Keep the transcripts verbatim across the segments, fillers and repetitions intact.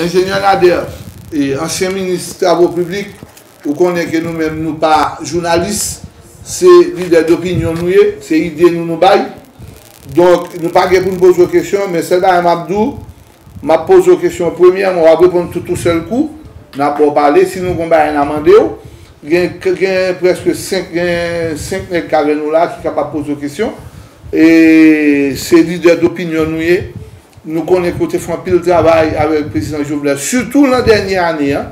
Enjenyè Nader, e, ansyen minis travo piblik, ou konnen ke nou menm nou pa jounalis, se lidè dopinyon nou ye, se ide nou nou bay. Donk, nou pa gen pou n poze w kesyon, men sèl bagay m ap di w, m ap poze w kesyon premyèman, w ap reponn tout yon sèl kou, n ap ba w pale, si nou gon bagay n a mande w, gen, gen prèske senk, gen senk nèg k avè nou la ki kapab poze w kesyon, e se lidè dopinyon nou ye. Nou konnen ke w te fè anpil travay avèk prezidan Jovenel, sitou lan dènye ane an.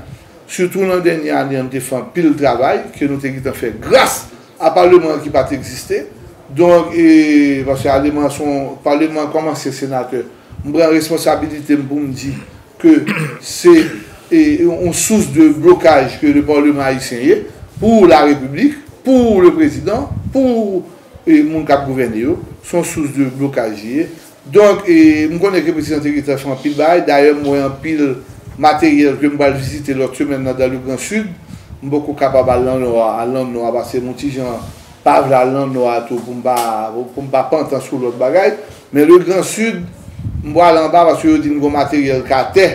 Sitou lan dènye ane an, nou te fè anpil travay ke nou te gentan fè gras a paleman an ki pa t egziste. Donk, e, paske paleman an se yon, paleman an kòm ansyen senatè, m pran responsabilite m pou m di ke se, e, yon sous de blokaj ke le paleman ayisyen ye pou la repiblik, pou le prezidan, pou, e, moun k ap gouvène yo. Se yon sous de blokaj li ye. Donk, e, m konnen ke prezidan te gentan fè anpil bagay. Dayè, m wè anpil materyèl ke m pral vizite lòt semèn nan dan le Gran Sid. M poko kapab al nan nò a, al nan nò a, paske m yon ti jan pa vle al nan nò a tou pou m pa, pou m pa pantan sou lòt bagay. Men le Gran Sid, m pral anba paske yo di m gon materyèl k atè,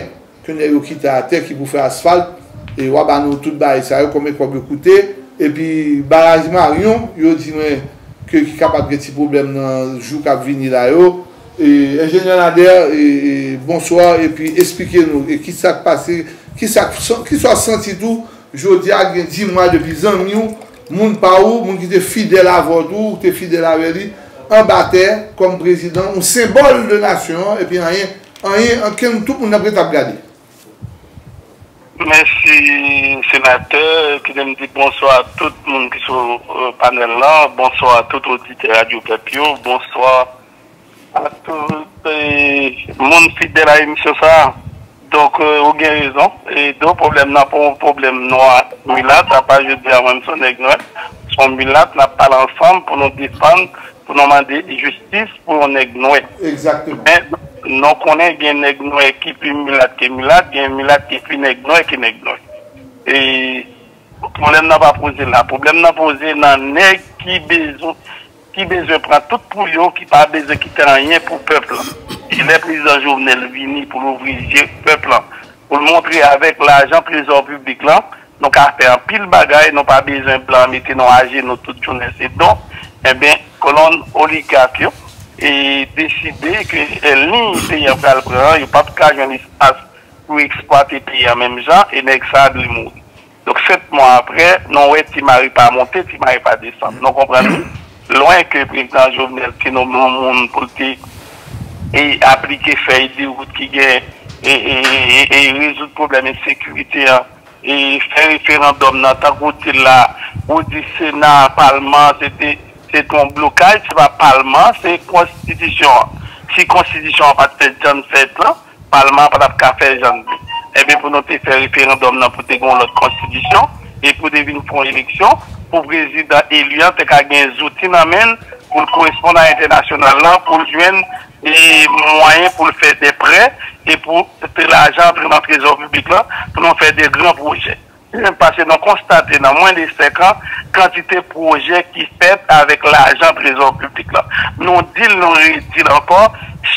ke nèg yo kite atè ki pou fè asfalt, e w a ba nou tout bagay sa yo, konbyen kòb yo koute, epi baraj Marion, yo di mwen ke ki kapab gen ti pwoblèm nan jou k ap vini la yo. E, Enjenyè Nader, e, e, bonswa, epi eksplike nou, e ki sa k pase, ki sa k, ki sa w santi tou, jodi a gen dis mwa depi zanmi w, moun pa ou, moun ki te fidèl avè w tou, ou te fidèl avè li, anba tè, kòm prezidan, yon senbòl de nasyon an, epi anyen, anyen, ankenn, tout moun ap ret ap gade. Mèsi, senatè. Kite m di bonswa a tout moun ki sou, e, panèl lan. Bonswa a tout oditè Radyo Pèp yo. Bonswa a tout, e, moun fidèl a emisyon sa a. Donk, e, ou gen rezon. E, donk, pwoblèm nan pa yon pwoblèm nwa milat. Apa jodi a, mwen, m se yon nèg nwè. Se yon milat, n ap pale ansanm pou nou defann, pou nou mande jistis pou yon nèg nwè. Egzakteman. Men, nou konnen gen nèg nwè ki pi milat ke milat, gen milat ki pi nèg nwè ke nèg nwè. E pwoblèm nan pa poze la. Pwoblèm nan poze nan nèg ki bezwen, ki bezwen pran tout pou yo, ki pa bezwen kite anyen pou pèp lan. E lè prezidan Jovenel vini pou l ouvri je pèp lan, pou l montre avèk lajan trezò piblik lan, nou ka fè anpil bagay, nou pa bezwen blan mete nou ajenou tout jounen, se don. Enben, kolonn oligak yo, e, deside ke, e, liy peyi an pral pran an, yo p ap ka jwenn espas pou eksplwate peyi an menm jan, e nèg sa a dwe mouri. Donk, sèt mwa apre, nou wè ti mari pa monte, ti mari pa desann. Nou konprann wi? Lwen ke prezidan Jovenel te nonmen yon moun pou l te, e, aplike fèy de wout ki gen, e, e, e, e, rezoud pwoblèm ensekirite an, e fè referandòm nan, tankou w di l la, ou di Sena, Palman, se te, se te yon blokaj, se pa Palman, se Konstitisyon an. Si Konstitisyon an pa t fèt jan l fèt lan, Palman an pa t ap ka fè jan l vle. Enben, pou nou te fè referandòm nan, pou te gen yon lòt Konstitisyon, e pou te vin fè yon eleksyon, pou prezidan eli an te ka gen zouti nan men l, pou l koresponn a entènasyonal lan, pou l jwenn, e, mwayen pou l fè de prè, e pou te lajan antre nan trezò piblik lan, pou nou fè de gran pwojè. Paske nou konstate nan mwen de senk an, kantite pwojè ki fèt avèk lajan trezò piblik lan. Nou di l, nou redi l ankò,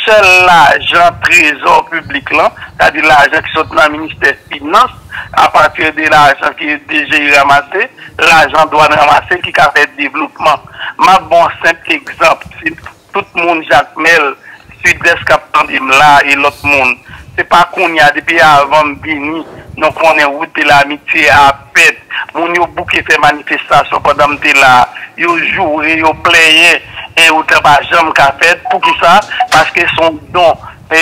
sèl lajan trezò piblik lan, sètadi lajan ki sot nan ministè finans, apati de lajan ke D G I ranmase, lajan dwàn ranmase ki ka fè devlopman. M ap ba w senp egzanp. Si tout moun Jakmèl, Sidès k ap tande m la e lòt moun, se pa kounye a, depi avan m vini, nou konnen wout de lamitye a ap fèt. Moun yo bouke fè manifestasyon pandan m te la, yo joure, yo plenyen, e wout lan pa janm ka fèt. Poukisa? Paske se yon don, e,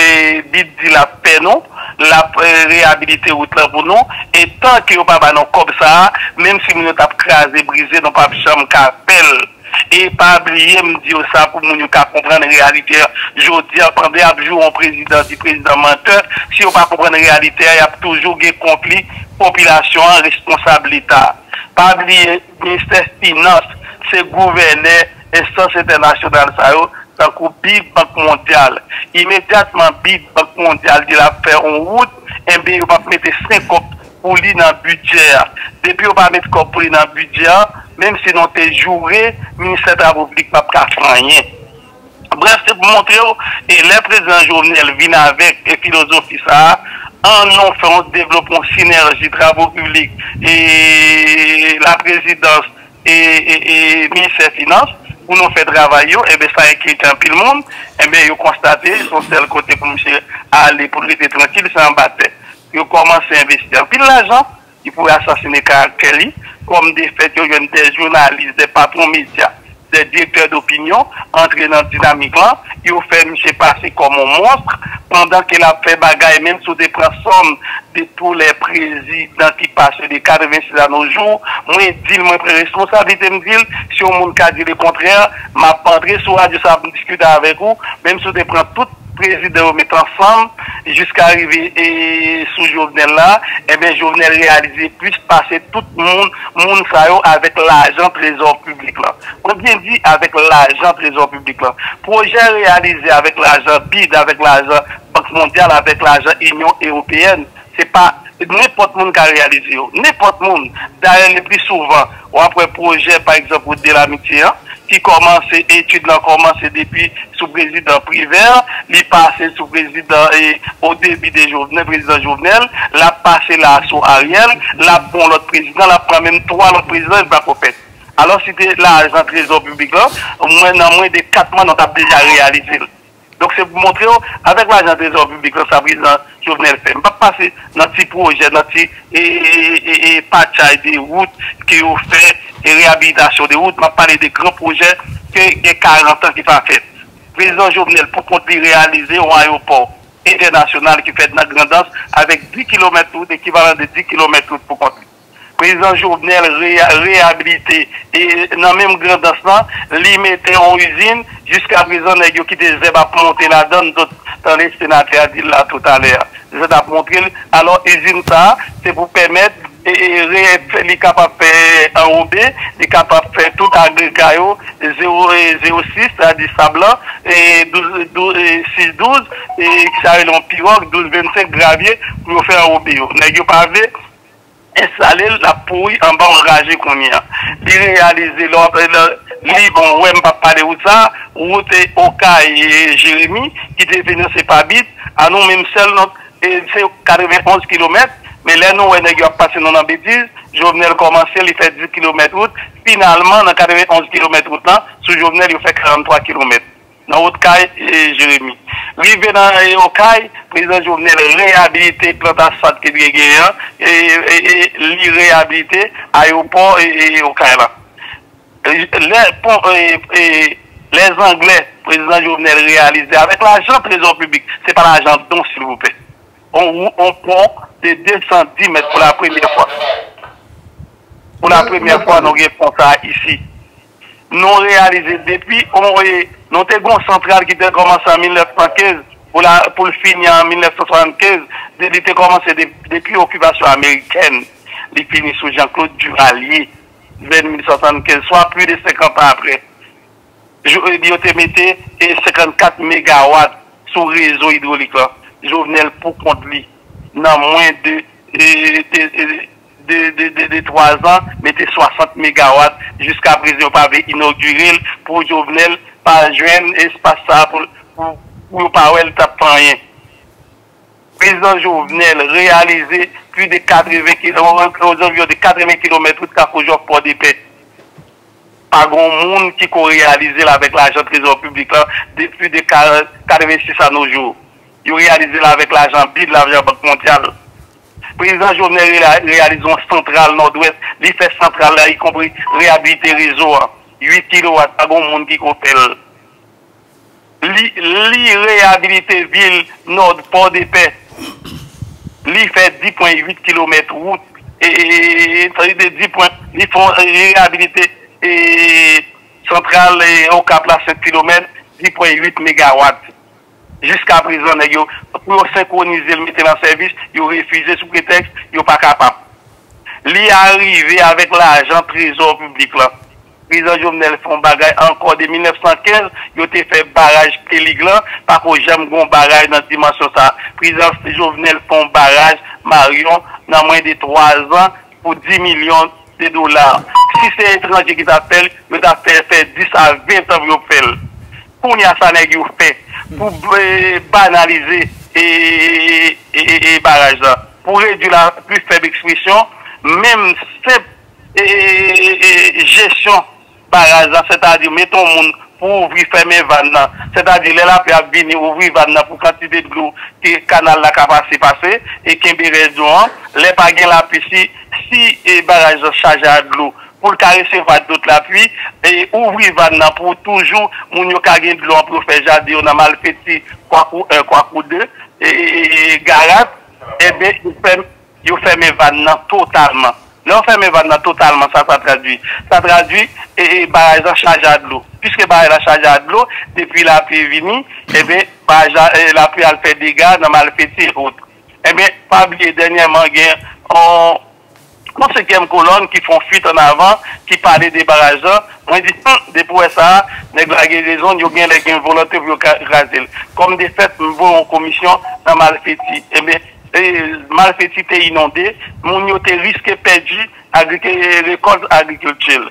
Bib di l ap fè nou, l ap, e, reyabilite wout lan pou nou, e tan ke yo pa ba nou kòb sa a, menm si moun yo t ap kraze brize, nou p ap janm ka fè l. E pa bliye, m di yo sa pou moun yo ka konprann reyalite a. Jodi a, pandan y ap joure yon prezidan, di prezidan mantè, si yo pa konprann reyalite a, y ap toujou gen konfli, popilasyon an responsab Leta. Pa bliye, ministè finans, se gouvènè enstans entènasyonal sa yo, tankou bid Bank Mondyal. Imedyatman bid Bank Mondyal di l ap fè yon wout, enben, yo p ap mete senk kòb pou li nan bidjè a. Depi yo pa met kòb pou li nan bidjè a, menm si nou te joure, ministè travo piblik p ap ka fè anyen. Brèf, se pou montre w, e lè prezidan Jovenel vin avèk, e, filozofi sa a, An nou fè yon devlopman, yon sinèji, travo piblik, e la prezidans, e, e, e ministè finans, pou nou fè travay yo, enben, sa enkyete anpil moun. Enben, yo konstate se yon sèl kote pou misye ale, pou l rete trankil, se anba tè. Yo kòmanse envesti anpil lajan, li pou asasine karaktè li, kòm defèt yo jwenn de jounalis, de patwon medya, de direktè dopinyon antre nan dinamik lan, yo fè misye pase kòm yon mons, pandan ke l ap fè bagay, menm si w te pran sòm de tou lè prezidan ki pase de katrevensis a no jou, mwen di l, mwen pran responsablite m, di l, si yon moun ka di lekontrè, m ap antre sou radyo sa, m diskite avèk ou, menm si w te pran tout prezidan yo met ansanm, jiska rive e sou Jovenel la, enben, Jovenel reyalize plis pase tout moun, moun sa yo avèk lajan trezò piblik lan. Mwen byen di avèk lajan trezò piblik lan. Pwojè reyalize avèk lajan bid, avèk lajan Bank Mondyal, avèk lajan Inyon Ewopeyèn. Se pa nenpòt moun ka reyalize yo. Nenpòt moun. Dayè, le pli souvan, w ap wè pwojè, pa egzanp, wout de lamitye an, ki kòmanse, etid lan kòmanse depi sou prezidan Privè, li pase sou prezidan, e, o debi de Jovenel, prezidan Jovenel, l ap pase la sou Ariel, l ap pran lòt prezidan, l ap pran menm twa lòt prezidan, li pako fèt. Alò, si te lajan trezò piblik lan, mwen, nan mwen de kat mwa, nou t ap deja reyalize l. Donk, se pou montre w, avèk lajan trezò piblik lan, sa prezidan Jovenel fè. M p ap pase nan ti pwojè, nan ti, e, e, e, e, patchay de wout ke yo fè, e reyabilitasyon de wout. M ap pale de gran pwojè ke gen karant an ki pa fèt. Prezidan Jovenel, pou kont li, reyalize yon ayewopò entènasyonal ki fèt nan Grandans avèk dis kilomèt wout, ekivalan de dis kilomèt wout pou kont li. Prezidan Jovenel reya-, reyabilite, e nan menm Grandans lan, li mete yon izin, jiska prezan nèg yo kite zèb ap monte ladan l, zòt tande senatè a di l la toutalè a. Zòt ap montre l. Alò, izin sa a, se pou pèmèt, e, e, re-, li kapab fè anwobe, li kapab fè tout agrega yo, zewo, e, zewo sis, sa di sab lan, e, douz, douz, e, sis douz, e, sa rele yon piròg, douz vennsenk gravye, pou yo fè anwobe yo. Nèg yo pa vle enstale l, l ap pouri anba yon raje kounye a. Li reyalize, lè w ap, lè, li, bon, wè m p ap pale wout sa, wout, e, Okay, e, Jeremi, ki te finanse pa bid, a nou menm sèl, nou, e, se katrevenonz kilomèt, men lè nou wè nèg yo ap pase nou nan betiz, Jovenel kòmanse, li fè dis kilomèt wout, finalman, nan katrevenonz kilomèt wout lan, sou Jovenel, yo fè karanntwa kilomèt. Nan Okay, e, Jeremi. Rive nan, e, Okay, prezidan Jovenel reyabilite plant asfalt ke li te genyen an, e, e, e, li reyabilite ayewopò, e, e, Okay la. E, lè, pon, e, e, lè zanglè, prezidan Jovenel reyalize avèk lajan trezò piblik, se pa lajan don, silvouplè. On, on pon de de san dis mèt pou la premyè fwa. Pou la premyè fwa, nou gen pon sa a isi. Nou reyalize depi, on, e, nou te gen yon santral ki te kòmanse an mil nèf san kenz, pou la, pou l fini an mil nèf san swasannkenz, de, li te kòmanse de, depi okipasyon amerikèn. Li fini sou Jean-Claude Duvalier, vennmil swasannkenz, swa plis de senkant an apre. Yo, yo te mete, e, senkannkat megawat sou rezo idwolik lan. Jovenel, pou kont li, nan mwen de, e, de, e, de, de, de, de twa zan, mete swasant megawat. Jiska prezan, yo pa vle inogire l pou Jovenel pa jwenn espas sa a pou, pou, pou yo pa wè l t ap fè anyen. Prezidan Jovenel reyalize plis de katreven kilomèt, ozanviwon de katreven kilomèt wout Kafou Jòf Pòdepè. Pa gen yon moun ki ko reyalize l avèk lajan trezò piblik lan depi de ka-, katrevensis a no jou. Yo reyalize l avèk lajan bid, lajan Bank Mondyal. Prezidan Jovenel rela-, reyalize yon santral Nòdwès. Li fè santral la, ikonpri reyabilite rezo a. Uit kilowat, pa gen yon moun ki ko fè l. Li, li reyabilite vil Nòd Pòdepè. Li fè dis pwen uit kilomèt wout. E, e, e, e, sa vle di dis pwen, li fè, e, reyabilite, e, santral, e, Okap la, senk kilomèt, dis pwen uit megawat. Jiska prezan, nèg yo, pou yo senkwonize l, mete l an sèvis, yo refize sou pretèks yo pa kapab. Li arive avèk lajan trezò piblik lan. Prezidan Jovenel fè yon bagay ankò de mil nèf san kenz, yo te fè baraj Kelig lan, pako janm gen yon baraj nan dimansyon sa. Prezidan Jovenel fè yon baraj Marion nan mwen de twa zan pou dis milyon de dola. Si se etranje ki ta fè l, yo ta fè, fè dis a ven tan pou yo fè l. Kounye a sa nèg yo fè pou, e, banalize, e, e, e, e baraj la. Pou redui la pli fèb ekspresyon, menm senp e, e, e, e, jesyon baraj la, sètadi mete yon moun pou ouvri fèmen vàn nan, sètadi lè lapli ap vini, ouvri vàn nan pou kantite dlo ke kanal la ka pase, pase, e kenbe rès dlo an. Lè pa gen lapli, si, si e, baraj la chaje a dlo, pou l ka resevwa dlo lapli, e ouvri vàn nan pou toujou moun yo ka gen dlo an pou yo fè jaden yo nan Malfeti, Kwakou en, Kwakou de, e, e, e, e Garat, enben, yo fèmen yo fèmen vàn nan totalman. Lè yo fèmen vàn nan totalman, sa sa tradui? Sa tradui e, e, baraj lan chaje a dlo. Piske baraj la chaje a dlo, depi lapli vini, enben, baraj la, e, lapli al fè dega nan Malfeti e ot. Enben, pa bliye, dènyèman, gen yon, yon senkyèm kolòn ki fè yon fuit an avan, ki pale de baraj lan. Mwen di, hmm, depi w wè sa, nèg la gen rezon, yo gen lè gen volonte pou yo ka-, kraze l. Kòm defèt, m voye yon komisyon nan Malfeti. Enben, e, Malfeti te inonde, moun yo te riske pèdi agrike-, rekòt agrikilti l.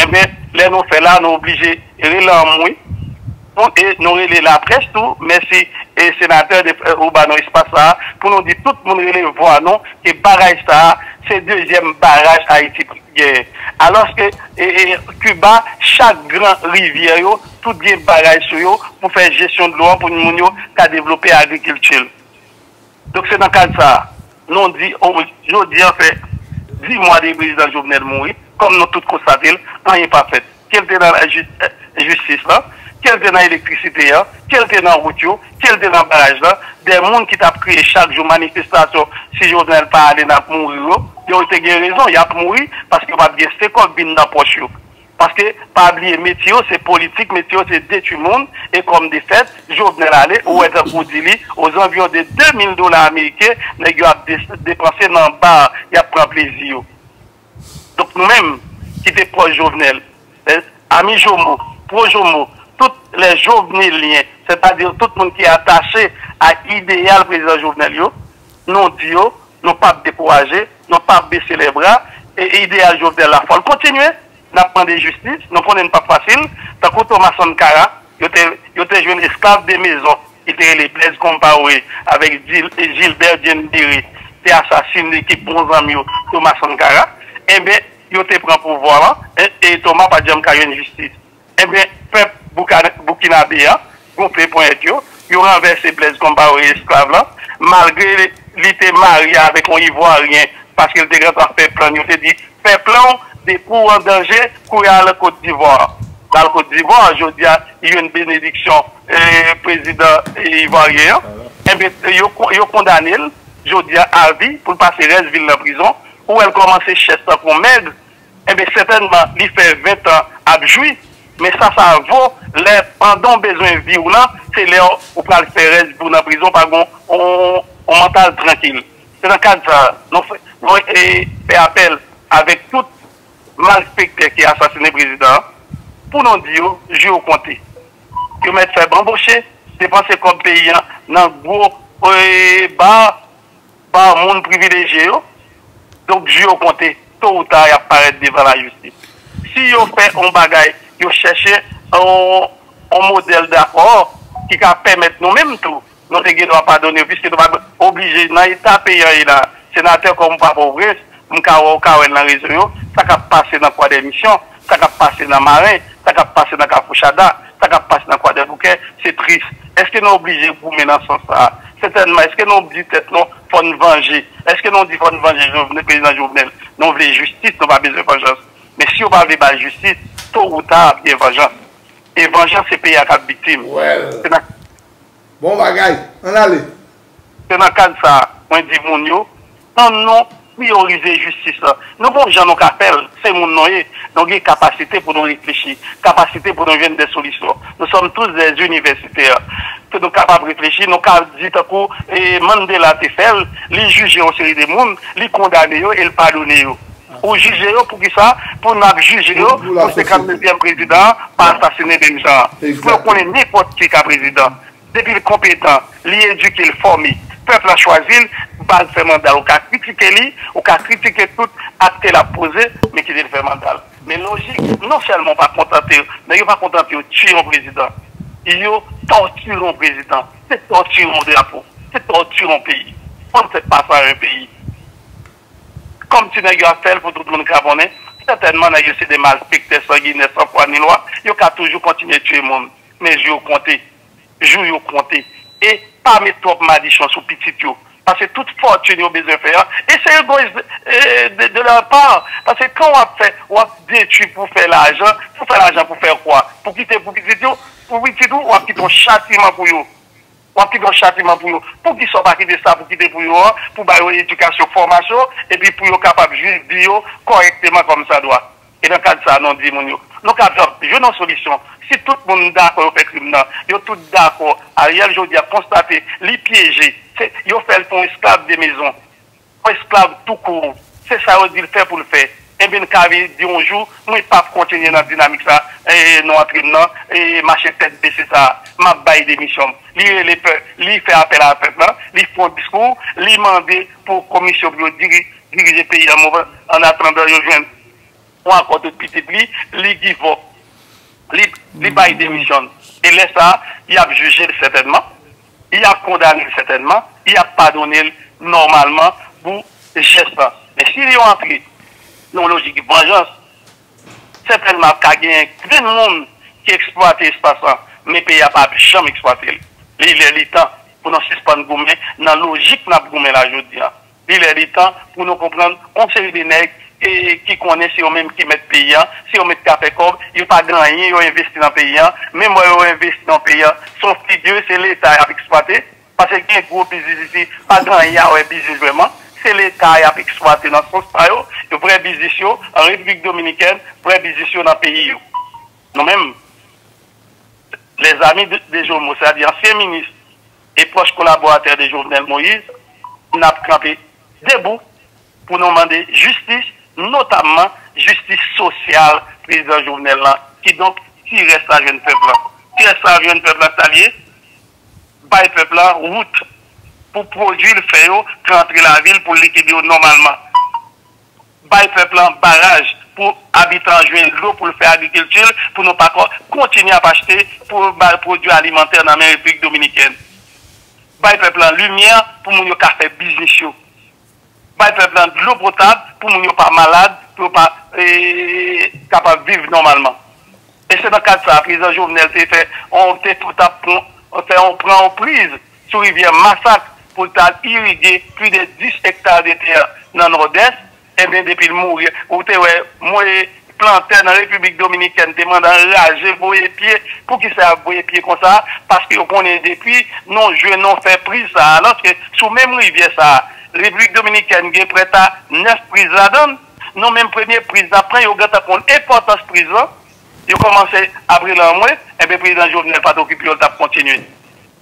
Enben, lè nou fè la, nou oblije rele anmwe. Pou, e nou rele laprès tou, mèsi, e senatè de, e, ou ba nou espas sa a, pou nou di tout moun rele vwa nou, ke baraj sa a, se dezyèm baraj Ayiti genyen. Alòske, e, e, Kiba, chak gran rivyè yo, tout gen baraj sou yo, pou fè jesyon dlo an, pou moun yo ka devlope agrikilti l. Donk, se nan kad sa a, nou di, o, jodi an fè dis mwa de prezidan Jovenel mouri, kòm nou tout konstate l, anyen pa fèt. Ke l te nan jis-, jistis lan, ke l te nan elektrisite an, ke l te nan wout yo, ke l te nan baraj lan, de moun ki t ap kriye chak jou manifestasyon, si Jovenel pa ale, n ap mouri yo, yo te gen rezon, y ap mouri, paske yo p ap gen senkòb vin nan pòch yo. Paske, pa bliye, metye yo se politik, metye yo se detwi moun, e kòm defèt, Jovenel ale, ou wè tankou w di li, ozanviwon de de mil dola ameriken, nèg yo ap de-, depanse nan ba, y ap pran plezi yo. Donk nou menm, ki te pwòch Jovenel, eh, ami Jomo, pwo Jomo, tout lè jovenelyen, sètadi tout moun ki atache a ideyal prezidan Jovenel yo, nou di yo, nou p ap dekouraje, nou p ap bese lè bra, e ideyal Jovenel la fò l kontinye. N ap mande jistis, nou konnen n p ap fasil, tankou Thomas Sankara, yo te, yo te jwenn esklav de mezon, ki te rele Blaise Compaoré avèk Gil-, Gilbert Diendéré, te asasine ekip bon zanmi yo, Thomas Sankara, enben, yo te pran pouvwa lan, e, e Thomas pa t janm ka jwenn jistis. Enben, pèp Bouka-, Boukinabe an gonfle ponyèt yo, yo ranvèse Blaise Compaoré esklav lan, malgre li, li te marye avèk yon Ivwaryen, paske l te gentan fè plan, yo te di, fè plan w, depi w an danje, kouri al Kot Divwa. L al Kot Divwa, jodi a, li jwenn benediksyon, e, prezidan, e, ivwaryen an. Enben, yo, yo kondane l, jodi a, avi, pou l pase rès vi l nan prizon. Ou wè l kòmanse chèch tankou yon mèg, enben, sètènman, li fè ven tan ap jwi, men sa sa vo lè pandan w bezwen vi w lan, se lè w pral fè rès vi w nan prizon, pa gen yon, yon, yon mantal trankil. Se nan kad sa a, nou fè, nou, e, fè apèl avèk tout malfektè ki asasine prezidan an, pou nou di yo, jou yo konte. Yo mèt fè banboche, depanse kòb peyi an nan gwo, e, ba, ba moun privilejye yo. Donk, jou yo konte, to ou ta, y ap parèt devan lajistis. Si yo fè yon bagay, yo chèche yon, yon modèl dakò ki ka pèmèt nou menm tou, nou te gen dwa padone yo, piske nou pa oblije, nan eta peyi an ye la, senatè, kòm ou pa Pòtoprens, m ka wè, ou ka wè l nan rezo yo, sa k ap pase nan Kwadèmisyon, sa k ap pase nan Maren, sa k ap pase nan Kafou Chada, sa k ap pase nan Kwadèboukè, se tris. Èske nou oblije goumen nan sans sa a? Sètènman, èske nou di tèt nou, fò n vanje? Èske nou di fò n vanje Jovenel, prezidan Jovenel? Nou vle jistis, nou pa bezwen vanjans. Men si yo pa vle bay jistis, to ou ta, ap gen vanjans. E vanjans, se peyi a k ap viktim. Well. Se nan Bon bagay. Ann ale. Se nan kad sa a, mwen di moun yo, ann nou priyorize jistis lan. Nou gon jan nou ka fè l, se moun nou ye. Nou gen kapasite pou nou reflechi, kapasite pou nou jwenn de solisyon. Nous sommes tous des universitaires. Ke nou kapab reflechi, nou ka di tankou, e, Mandela te fè l, li jije yon seri de moun, li kondane yo e l padone yo. Ou jije yo pou kisa? Pou n ap jije yo pou senkannnevyèm prezidan an pa asasine menm jan an. Pou yo konnen nenpòt ki ka prezidan. Depi l konpetan, li edike, l fòme, pèp la chwazi l, ba l fè manda l. Ou ka kritike li, ou ka kritike tout akte l ap poze, men kite l fè manda l. Men lojik, non sèlman w pa kontante, men yo pa kontante yo tiye yon prezidan. Yo tòtire yon prezidan. Se tòtire yon drapo. Se tòtire yon peyi. Kòm se pase yon peyi. Kòm ti nèg yo ap fè l pou tout moun kraponnen, sètènman nèg yo se de malfektè sanginè san fwa ni lwa, yo ka toujou kontinye tiye moun. Men jou yo konte. Jou yo konte. E pa met twòp madichon sou pitit yo. Paske tout fòtin yo bezwen fè an, e se egoyis de, de, de leur part. Paske kan w ap fè, w ap detwi pou fè lajan, pou fè lajan pou fè kwa? Pou kite pou pitit yo, pou pitit ou, w ap kite yon chatiman pou yo. W ap kite yon chatiman pou yo. Poukisa w pa kite sa pou kite pou yo an, pou ba yo edikasyon, fòmasyon, epi pou yo kapab jis di yo kòrèkteman kòmsadwa? E nan kad sa a, nou di moun yo, nou kapab jwenn yon solisyon. Si tout moun dakò yo fè krim nan, yo tout dakò, Ariel jodi a konstate li pyeje, se, yo fè l pou yon esklav de mezon. Yon esklav tou kou. Se sa yo di l fè pou l fè. Ebyen, l ka vin di yon jou, mwen p ap kontinye nan dinamik sa, e, nou antre m nan, e, mache tèt bese sa, m ap bay demisyon m. Li rele pèp, li fè apèl a pèp la, li fè yon diskou, li mande pou komisyon pou yo diri-, dirije peyi an, an atandan yo jwenn yon akò tout pitit li, li give up. Li, li bay demisyon. E lè sa a, y ap jije l sètènman. Y ap kondane l sètènman. Y ap padone l nòmalman pou jès lan. Men si yo antre nan yon lojik vanjans, sètènman ap ka genyen grenn moun ki eksplwate espas lan, men peyi a p ap janm eksplwate l. Li lè li tan pou nou sispann goumen nan lojik n ap goumen la jodi a. Li lè li tan pou nou konprann yon seri de nèg, e, ki konnen se yo menm ki mèt peyi a, se yo menm k ap fè kòb, yo pa gen anyen yo envesti nan peyi a, menm lè yo envesti nan peyi a, se yon figi, se Leta y ap eksplwate, paske gen gwo biznis isi, pa gen anyen a wè biznis vrèman, se Leta y ap eksplwate nan sans pa yo, vrè biznis yo an Repiblik Dominikèn, vrè biznis yo nan peyi yo. Nou menm, les amis de, de Jomo, sètadi ansyen minis e pwòch kolaboratè de Jovenel Moïse, n ap kanpe debou pou nou mande jistis, notamman jistis sosyal prezidan Jovenel lan. Kidonk, ti rès la jwenn pèp lan. Ti rès la jwenn pèp lan, sa l ye, bay pèp lan wout pou pwodui l fè yo ka antre lavil pou l likide yo nòmalman. Bay pèp lan baraj pou abite an jwenn dlo pou l fè agrikilti l, pou nou pa ko-, kontinye ap achte pou bay pwodui alimantè nan men Repiblik Dominikèn. Bay pèp lan limyè pou moun yo ka fè biznis yo. Bay pèp lan dlo potab pou moun yo pa malad, pou yo pa, e, kapab viv nòmalman. E se nan kad sa a, prezidan Jovenel te fè, on, te, t ap pran, fè on, pran on priz sou rivyè Masak pou l t al irige plis de dis ekta de tè nan Nòdès. Ebyen, depi l mouri, ou te wè, mwen, plantè nan Repiblik Dominikèn te mande anraje voye pye. Poukisa y ap voye pye konsa? Paske yo konnen depi nou jwenn nou fè priz sa a, alòske sou menm rivyè sa a, Repiblik Dominikèn gen prèt a nèf priz ladan l. Nou menm premye priz n ap pran, yo gentan konn enpòtans priz lan. Yo kòmanse ap rele anmwe, enben prezidan Jovenel pa t okipe yo, l t ap kontinye.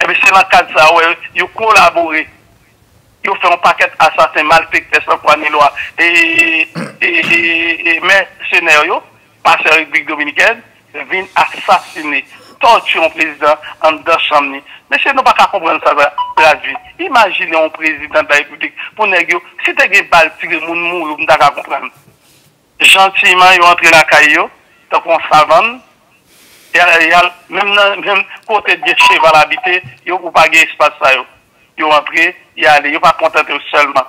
Enben se nan kad sa a, wè, yo kolabore, yo fè yon pakèt asasen, malfektè, san fwa ni lwa, e, e, e, e mèsenè yo, pase Repiblik Dominikèn, vin asasine, tòtire yon prezidan anndan chanm ni. Mesye, nou pa ka konprann sa, sa tradui. Imajine yon prezidan de la repiblik, pou nèg yo, si te gen bal tire moun mouri, m ta ka konprann. Jantiyman, yo antre lakay yo, tankou yon savann. Y a, y a, menm nan, menm kote gen cheval abite, yo, ou pa gen espas sa yo. Yo antre, y ale. Yo pa kontante yo sèlman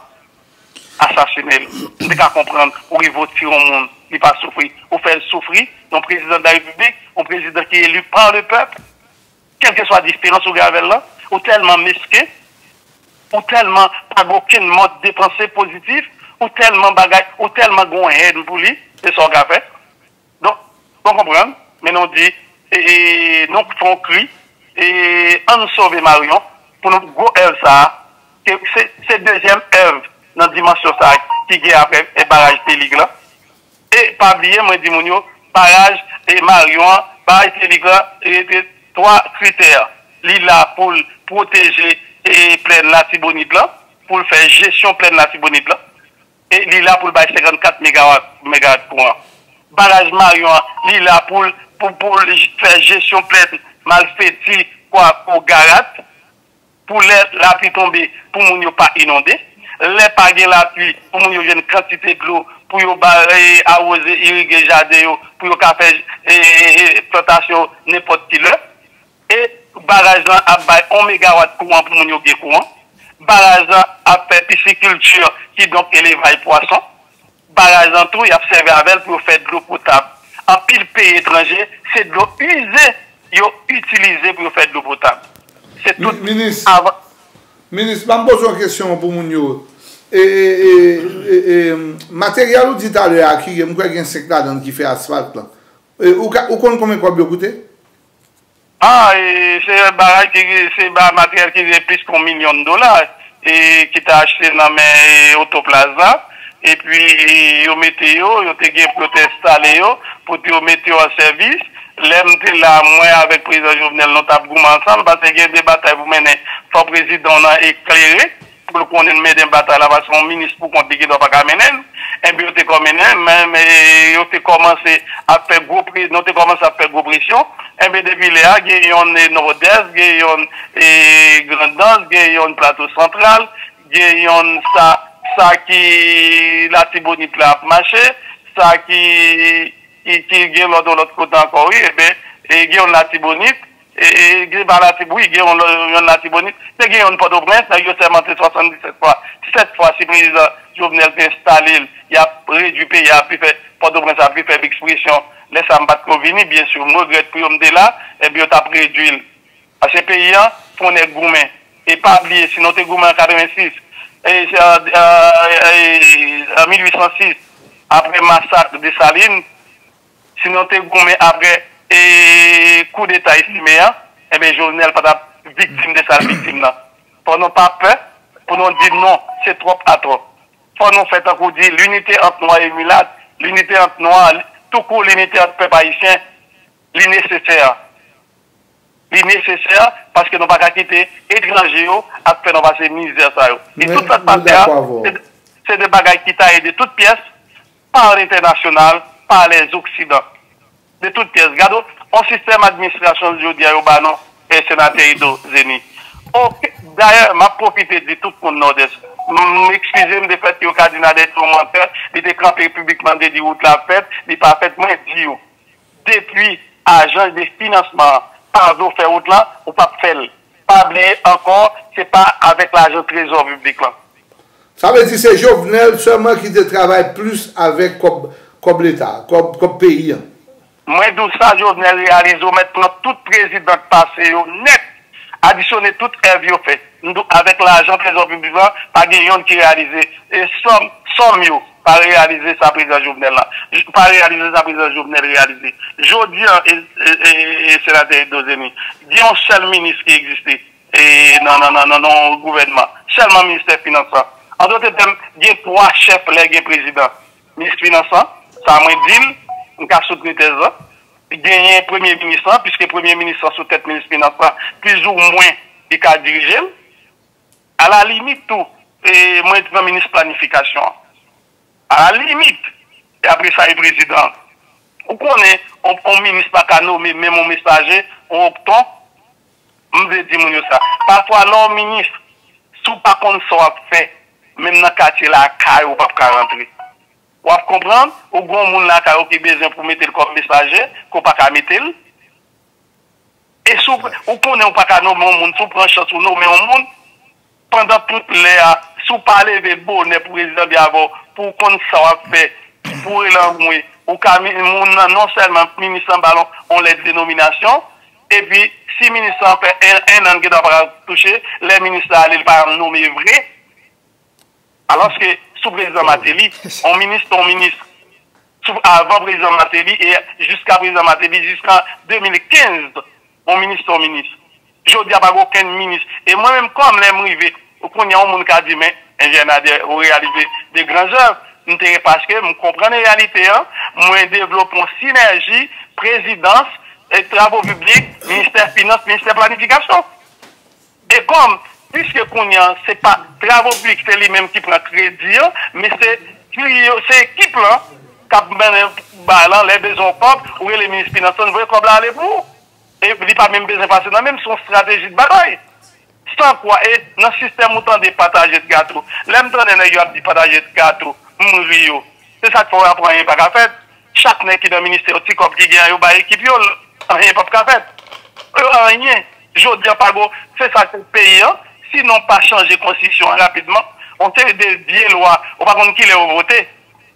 asasine l. M te ka konprann, ou rive w tiye yon moun, li pa soufri. Ou fè l soufri, yon prezidan de la repiblik, yon prezidan ki eli pa le pèp. Kèlkeswa diferans ou gen avè l lan, ou tèlman mesken, ou tèlman pa gen okenn mòd de panse pozitif, ou tèlman bagay, ou tèlman gen yon hèn pou li, se sa w ka fè. Donk, bon konprann, men nou di, e, e, nou fè yon kri, e, ann sove Marion, pou nou gwo èv sa a, ke se, se dezyèm èv nan dimansyon sa a ki gen apre, e, baraj Telig lan. E pa bliye, mwen di moun yo, baraj, e, Marion an, baraj Telig lan, e, te twa kritè. Li la pou l pwoteje, e, plèn Latibonit lan, pou l fè jesyon plèn Latibonit lan. E li la pou l bay senkannkat megawat, megawat kouran. Baraj Marion an, li la pou l, pou, pou l fè jesyon plèn Malfeti, Kwako, Garat. Pou lè lapli tonbe, pou moun yo pa inonde. Lè pa gen lapli, pou moun yo jwenn kantite dlo pou yo ba, e, awoze, irige jaden yo, pou yo ka fè, e, e, e, plantasyon nenpòt ki lè. E baraj lan ap bay yon megawat kouran pou moun yo gen kouran. Baraj lan ap fè pisikilti, kidonk elevay pwason. Baraj lan tou, y ap sèvi avè l pou yo fè dlo potab. Anpil peyi etranje, se dlo ize yo itilize pou yo fè dlo potab. Se tout. Minis, avan. Minis, ban m poze yon kesyon pou moun yo. E, e, e, e, e, materyèl ou di talè a ki, m kwè gen senk ladan l ki fè asfalt lan. E, ou, ka, ou konn konbyen kòb yo koute? Ah, e, se bagay ki, se ba materyèl ki gen plis ke yon milyon dola, e, ki te achte nan men, e, Otoplaz la. Epi, e, yo mete yo, yo te gen pou yo te enstale yo, pou yo mete yo an sèvis. Lè m te la, mwen avèk prezidan Jovenel, nou t ap goumen ansanm, paske gen de batay pou mennen, fò prezidan w nan eklere, pou l konnen l mennen batay la, paske yon minis pou kont li gendwa pa ka mennen l. Enben, yo te kò mennen, men, men, yo te kòmanse ap fè gwo pre, nou te kòmanse ap fè gwo presyon. Enben, depi lè a, gen yonn, e, Nòdès, gen yonn, e, Grandans, gen yonn Plato Santral, gen yonn sa, sa ki Latibonit la ap mache, sa ki, ki, ki gen lòt, lòt kote ankò, wi, enben, e, gen yonn Latibonit, e, e, gen pa Latib-, wi, gen yonn, yonn Latibonit, te gen yonn Pòtoprens, nèg yo sèmante swasanndisèt fwa. Sèt fwa, si prezidan Jovenel te enstale l, y ap redui peyi a, ap vin fè, Pòtoprens ap vin fè ekspresyon. Lè sa a, m pa t ko vini, byen si, m regrèt pou yo, m te la, enben, yo t ap redui l. Paske peyi a, fò nèg goumen. E pa bliye, si nou te goumen an katrevensis, e, e, e, e, an mil uit san sis, apre masak Desalin, si nou te goumen apre, e, koudeta Estimé an, enben, Jovenel pa t ap viktim de sa l viktim nan. Fò nou pa pè pou nou di non, se twòp atò. Fò nou fè tankou di, l'unité entre noirs et mulattes, l'unité entre noirs, tout court, l'unité entre pèp ayisyen, li nesesè. Li nesesè paske nou pa ka kite etranje yo ap fè nou pase mizè sa yo. E tout sa k pase a, se de, se de bagay ki taye de tout pyès, par lentènasyonal, par lèzoksidan. De tout pyès. Gade w, yon sistèm administrasyon jodi a yo ba nou, e, senatè Edo Zeni. Oke, dayè, m ap pwofite di tout moun Nòdès, m, m ekskize m de fèt ke yo ka di Nader se yon mantè, li te kanpe piblikman, li te di wout la ap fèt, li pa fèt, mwen di yo, depi ajan de finansman an pa vle w fè wout lan, ou p ap fè l. Pa bliye ankò, se pa avèk lajan trezò piblik lan. Sa vle di se Jovenel sèlman ki te travay plis avèk kòb, kòb Leta, kòb, kòb peyi an. Mwen di w sa Jovenel reyalize, ou mèt pran tout prezidan k pase yo nèt, adisyone tout èv yo fè. M di w, avèk lajan trezò piblik lan, pa gen yonn ki reyalize. E sòm, sòm yo pa reyalize sa prezidan Jovenel la. Pa reyalize sa prezidan Jovenel reyalize. Jodi a, e, e, e, e senatè Edo Zeni, gen yon sèl minis ki egziste, e, nan, nan, nan, nan, nan yon gouvènman. Sèlman ministè finans lan. An dòt tèm, gen twa chèf lè gen prezidan. Minis finans lan, sa mwen di l, m ka soutni tèz lan. Genyen premye minis lan, piske premye minis lan sou tèt minis finans lan, plizoumwen, li ka dirije l. Alalimit tou, e, mwen pran minis planifikasyon an. Alalimit, e apre sa, e prezidan an. Ou konnen, on, on minis pa ka nome menm on mesaje, on okton. M vle di moun yo sa. Pafwa, lè w minis, si w pa konn sa w ap fè, menm nan katye lakay ou, w p ap ka rantre. W ap konprann, ou gen yon moun lakay ou ki bezwen pou mete l kòm mesaje, ke w pa ka mete l. E si w, ou konnen ou pa ka nome yon moun, si w pran chans ou nome yon moun, pandan tout lè a, si w pa leve bonè pou prezidan byen avè w, pou w konn sa w ap fè, pou w rele anmwe, ou ka mi-, moun nan non sèlman minis lan ba l yon lèt de nominasyon, epi si minis lan fè en, en an, l gendwa pa ka touche, lè minis la ale, l pa janm nome vre. Alòske sou prezidan Martelly, yon minis se yon minis. Sou, avan prezidan Martelly e jiska prezidan Martelly, jiska de mil kenz, yon minis se yon minis. Jodi a pa gen okenn minis. E mwen menm kòm lè m rive, kounye a yon moun ka di, men, Enjenyè Nader, ou reyalize de gran zèv. M te, paske m konprann reyalite an, mwen devlope yon sinèji, prezidans, e travo piblik, ministè finans, ministè planifikasyon. E kòm, piske kounye a, se pa travo piblik, se li menm ki pran kredi an, men se trio, se ekip lan k ap mennen bagay lan, lè bezwen yon kòb, ou rele minis finans lan, voye kòb la ale pou ou. E li pa menm bezwen pase nan men m, se yon estrateji de batay. San kwa, e nan sistèm ou tande pataje gato. Lè m tande nèg yo ap di pataje gato, m ri yo. Se sa k fè w ap wè anyen pa ka fèt. Chak nèg ki nan ministè yo, ti kòb ki gen an, yo bay ekip yo l, anyen p ap ka fèt. Yo anyen. Jodi a pa gon, se sa k fè peyi an, Sinon, pa chanje konstitisyon an rapidman, yon seri de vye lwa, ou pa konn kilè yo vote.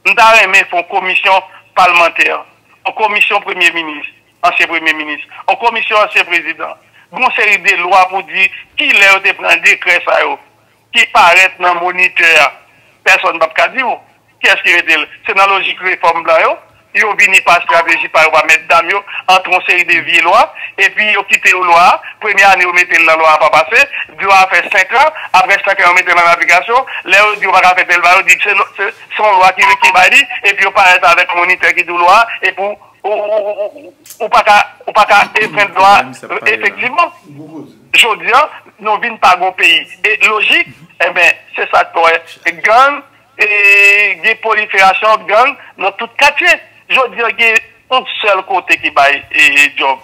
M ta renmen fè yon komisyon palmantè, yon komisyon premye minis, ansyen premye minis, yon komisyon ansyen prezidan. Gon seri de lwa pou di kilè yo te pran dekrè sa yo ki parèt nan Monitè a. Pèsonn p ap ka di w kiyès ki mete l. Se nan lojik refòm blan yo. Yo vini pa estrateji pa yo, pa mèt dam yo, antre yon seri de vye lwa, epi yo kite yo lwa a, premye ane yo mete l nan lwa a pa pase, lwa a fè senk an, apre senk an yo mete l an aplikasyon, lè yo di yo pa ka fè tèl bagay, yo di se, se, se yon lwa ki, ki bay li, epi yo parèt avèk Monitè ki di w lwa a, epi w, ou, ou, ou, ou, ou pa ka, ou pa ka enfrenn lwa a, efektivman. Jodi a, nou vin pa gon peyi. E lojik, enben, se sa k fè w wè, gang, e gen pwoliferasyon gang nan tout katye. Jodi a, gen yon sèl kote ki bay, e, e, djòb.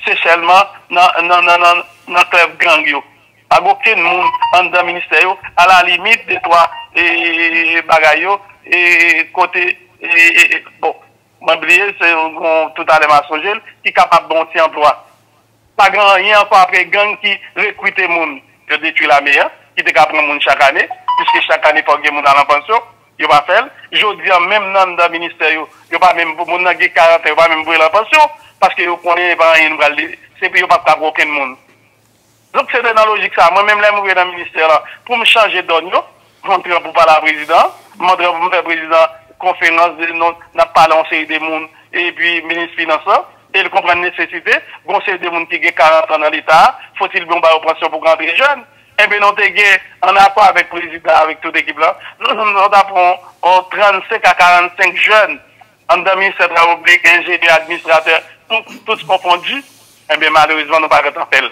Se sèlman nan, nan, nan, nan, nan klèb gang yo. Pa gen okenn moun anndan ministè yo, alalimit, de twa, e, bagay yo, e, kote, e, e, e, bon, mwen bliye, se yon, toutalè m a sonje l, ki kapab ba w ti anplwa. Pa gen anyen ankò apre gang ki rekrite moun. Yo detwi lame a, ki te ka pran moun chak ane, piske chak ane fòk gen moun al an pansyon, yo pa fè l. Jodi a, menm nan anndan ministè yo, yo pa menm, moun nan gen karant an, yo pa menm voye l an pansyon, paske yo konnen e pa anyen nou pral, se pou yo p ap ka pran okenn moun. Donk, se te nan lojik sa a, mwen menm lè m rive nan ministè la, pou m chanje dòn yo, m antre pou pale a prezidan, m antre pou m fè prezidan konferans, de, nou, n ap pale yon seri de moun, epi minis finans lan, e l konprann nesesite, gon seri de moun ki gen karant an nan Leta a, fotil byen ba yo pansyon pou rantre jèn. Enben, nou te gen, an akò avèk prezidan, avèk tout ekip la, nou, nou ta pran yon trannsenk a karannsenk jèn anndan ministè travo piblik, enjenyè, administratè, tout, tout konfondi. Enben, malerezman, nou pa gentan fè l.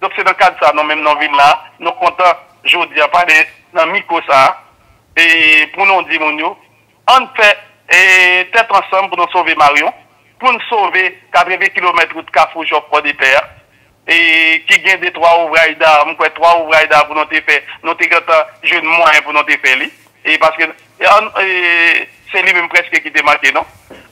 Donk, se nan kad sa, nou menm, nou vin la, nou kontan, jodi a, pale nan mikwo sa a, e pou nou di moun yo, ann fè, e, tèt ansanm pou nou sove Maryon, pou n sove katreven kilomèt wout Kafou Jòf Pòdepè a, e, ki gen de twa ouvraj da, m kwè twa ouvraj da pou nou te fè, nou te gentan jwenn mwayen pou nou te fè li. E paske, e, an, e, se li menm prèske ki te manke, non.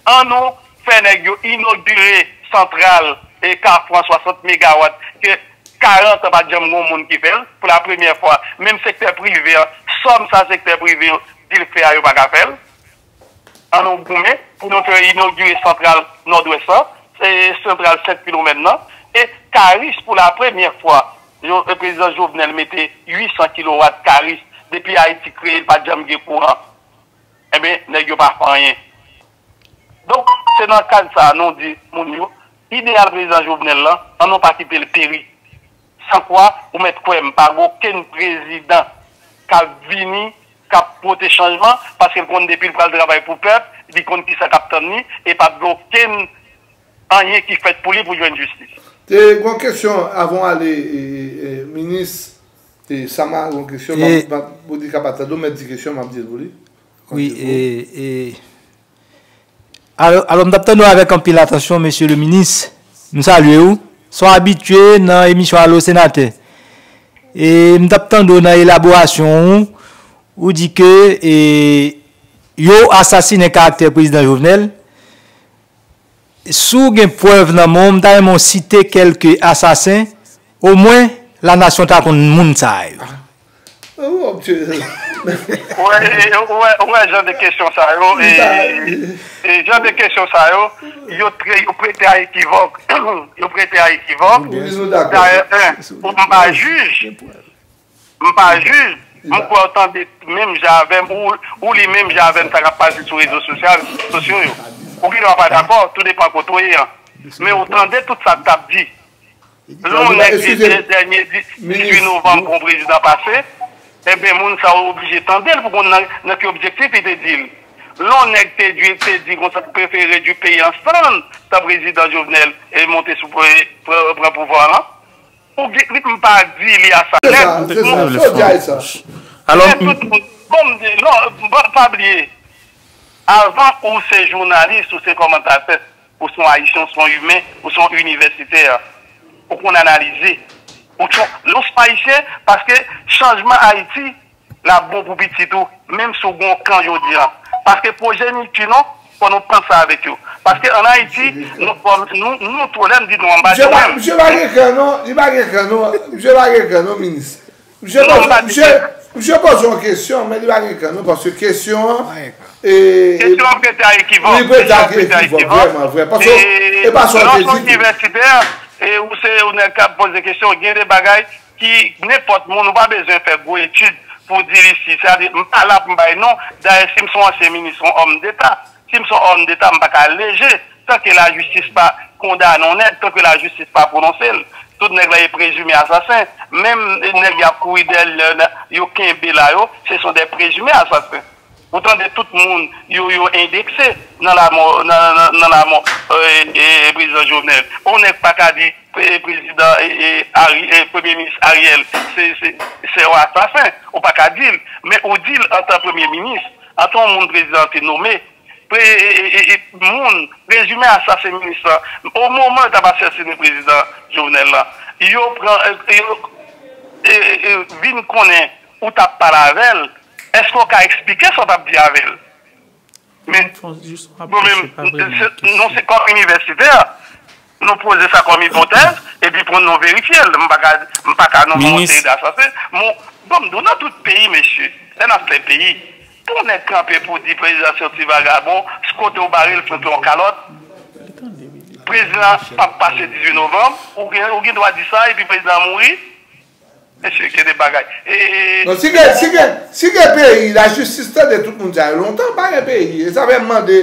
An nou fè nèg yo inogire santral, e, Kafou an swasant megawat, ke karant an pa t janm gen moun ki fè l. Pou la premyè fwa, menm sektè prive an, sòm sa sektè prive yo di l fè a, yo pa ka fè l. An nou goumen pou nou fè inogire santral Nòdwès lan, e, santral senk kilomèt nan, e Karis pou la premyè fwa, yo, e, prezidan Jovenel mete uit san kilowat Karis, depi Ayiti kreye, l pa t janm gen kouran. Enben, nèg yo pa fè anyen. Donk, se nan kad sa a nou di moun yo, ideyal prezidan Jovenel lan, an nou pa kite l peri. Sankwa, ou mèt kwè m, pa gen okenn prezidan k ap vini, k ap pote chanjman, paske l konn depi l pral travay pou pèp, li konn kisa k ap tann li, e p ap gen okenn anyen ki fèt pou li pou jwenn jistis. Te gen yon kesyon avan w ale, e, e, minis, e, Sama, gen yon kesyon, m ap, m ap, pou li kapab tande w, mèt di kesyon, m ap di l pou li. Wi, e, e, alò, alò, m t ap tande w avèk anpil atansyon, mesye le minis. M salye w. Sa w abitye nan emisyon Alo Senatè. E m t ap tande w nan elaborasyon w, ou di ke, e, yo asasinen karaktè prezidan Jovenel. Si w gen prèv nan men w, m ta renmen w site kèlke asasen, omwen lanasyon ta konn moun sa yo. Ah. Oh, Bondye. Ou wè, ou wè, ou wè jan de kesyon sa yo, e, e jan de kesyon sa yo, yo tre, yo prete a ekivòk. Yo prete a ekivòk. Dayè, en, ou m pa jij. M pa jij, m kwè w tande menm jan avè m, ou, ou li menm jan avè m sa k ap pase sou rezo sosyal, sosyo yo. Ou gen dwa pa dakò, tou depan kote w ye an. Men ou tande tout sa l t ap di. Lè yon nèg di dènye di-, dizuit novanm pou yon prezidan pase, enben, moun sa yo oblije tande l pou konn nan, nan ki objektif li te di l. Lè yon nèg te di, te di konsa, prefere redui peyi an sann, tan prezidan Jovenel, e, monte sou, pran, pran pouvwa lan. Ou gen, li m pa di li asasen. Se sa, se sa. Fò di sa. Alò, men tout moun, bon, m di, non, pa, pa bliye, avan ou se jounalis, ou se kòmantatè, ou se yon ayisyen, ou se yon imen, ou se yon inivèsitè, ou konn analize. Ou se, lè w se yon ayisyen, paske chanjman Ayiti, l ap bon pou pitit ou, menm si w gen yon kan jodi a. Paske pwojeniti nou, fò nou panse avèk yo. Paske ann Ayiti, nou, nou, nou twò, lè m di nou, m pa di mwen. Misye pa gen kan non, li pa gen kan non, misye pa gen kan non, minis. Misye poze, misye, misye poze yon kesyon, men li pa gen kan non, paske kesyon an, e, e, kesyon an prete a ekivòk. Li prete a ekivòk, vrèman, vrè. Paske, e pa sa w te di. Inivèsitè, e ou se yon nèg k ap poze kesyon, gen de bagay ki nenpòt moun, ou pa bezwen fè gwo etid pou w di l isi. Sètadi, m pa la pou m bay non. Dayè, si m se yon ansyen minis, yon òm deta, si m se yon òm deta, m pa ka leje tanke lajistis pa kondane yon nèg, tanke lajistis pa pwononse l. Tout nèg la e prezime asasen. Menm nèg y ap kouri dèyè l, yo kenbe la yo, se son de prezime asasen. Ou tande tout moun yo, yo endekse nan lamò, nan, nan, nan lamò, e, e, prezidan Jovenel. Yon nèg pa ka di, e, prezidan, e, e, Ari-, e, premye minis Ariel, se, se, se yon asasen. Ou pa ka di l. Men ou di l antan premye minis, antan yon moun prezidan te nome, pre-, e, e, e, e, moun, prezime asasen minis lan, o moman yo t ap asasinen prezidan Jovenel la, yo pran, e, yo, e, e, e, vin konnen ou t ap pale avè l, èske w ka eksplike sa w t ap di avè l? Men, nou menm, se, nou se kòm inivèsitè, nou poze sa kòm ipotèz, epi pou nou verifye l. M pa ka, m pa ka nonmen yon seri de asasen. Bon, ban m di w, nan tout peyi, mesye, lè n ap fè peyi, pou yon nèg kanpe pou di prezidan se yon ti vagabon, kote w bare l, flanke yon kalòt, prezidan p ap pase dizuit novanm, ou gen, ou gen dwa di sa, epi prezidan mouri. Mesye, gen de bagay. E, e, non, si gen, si gen, si gen peyi, lajistis tande tout moun sa yo lontan, pa gen peyi. E sa fè m mande,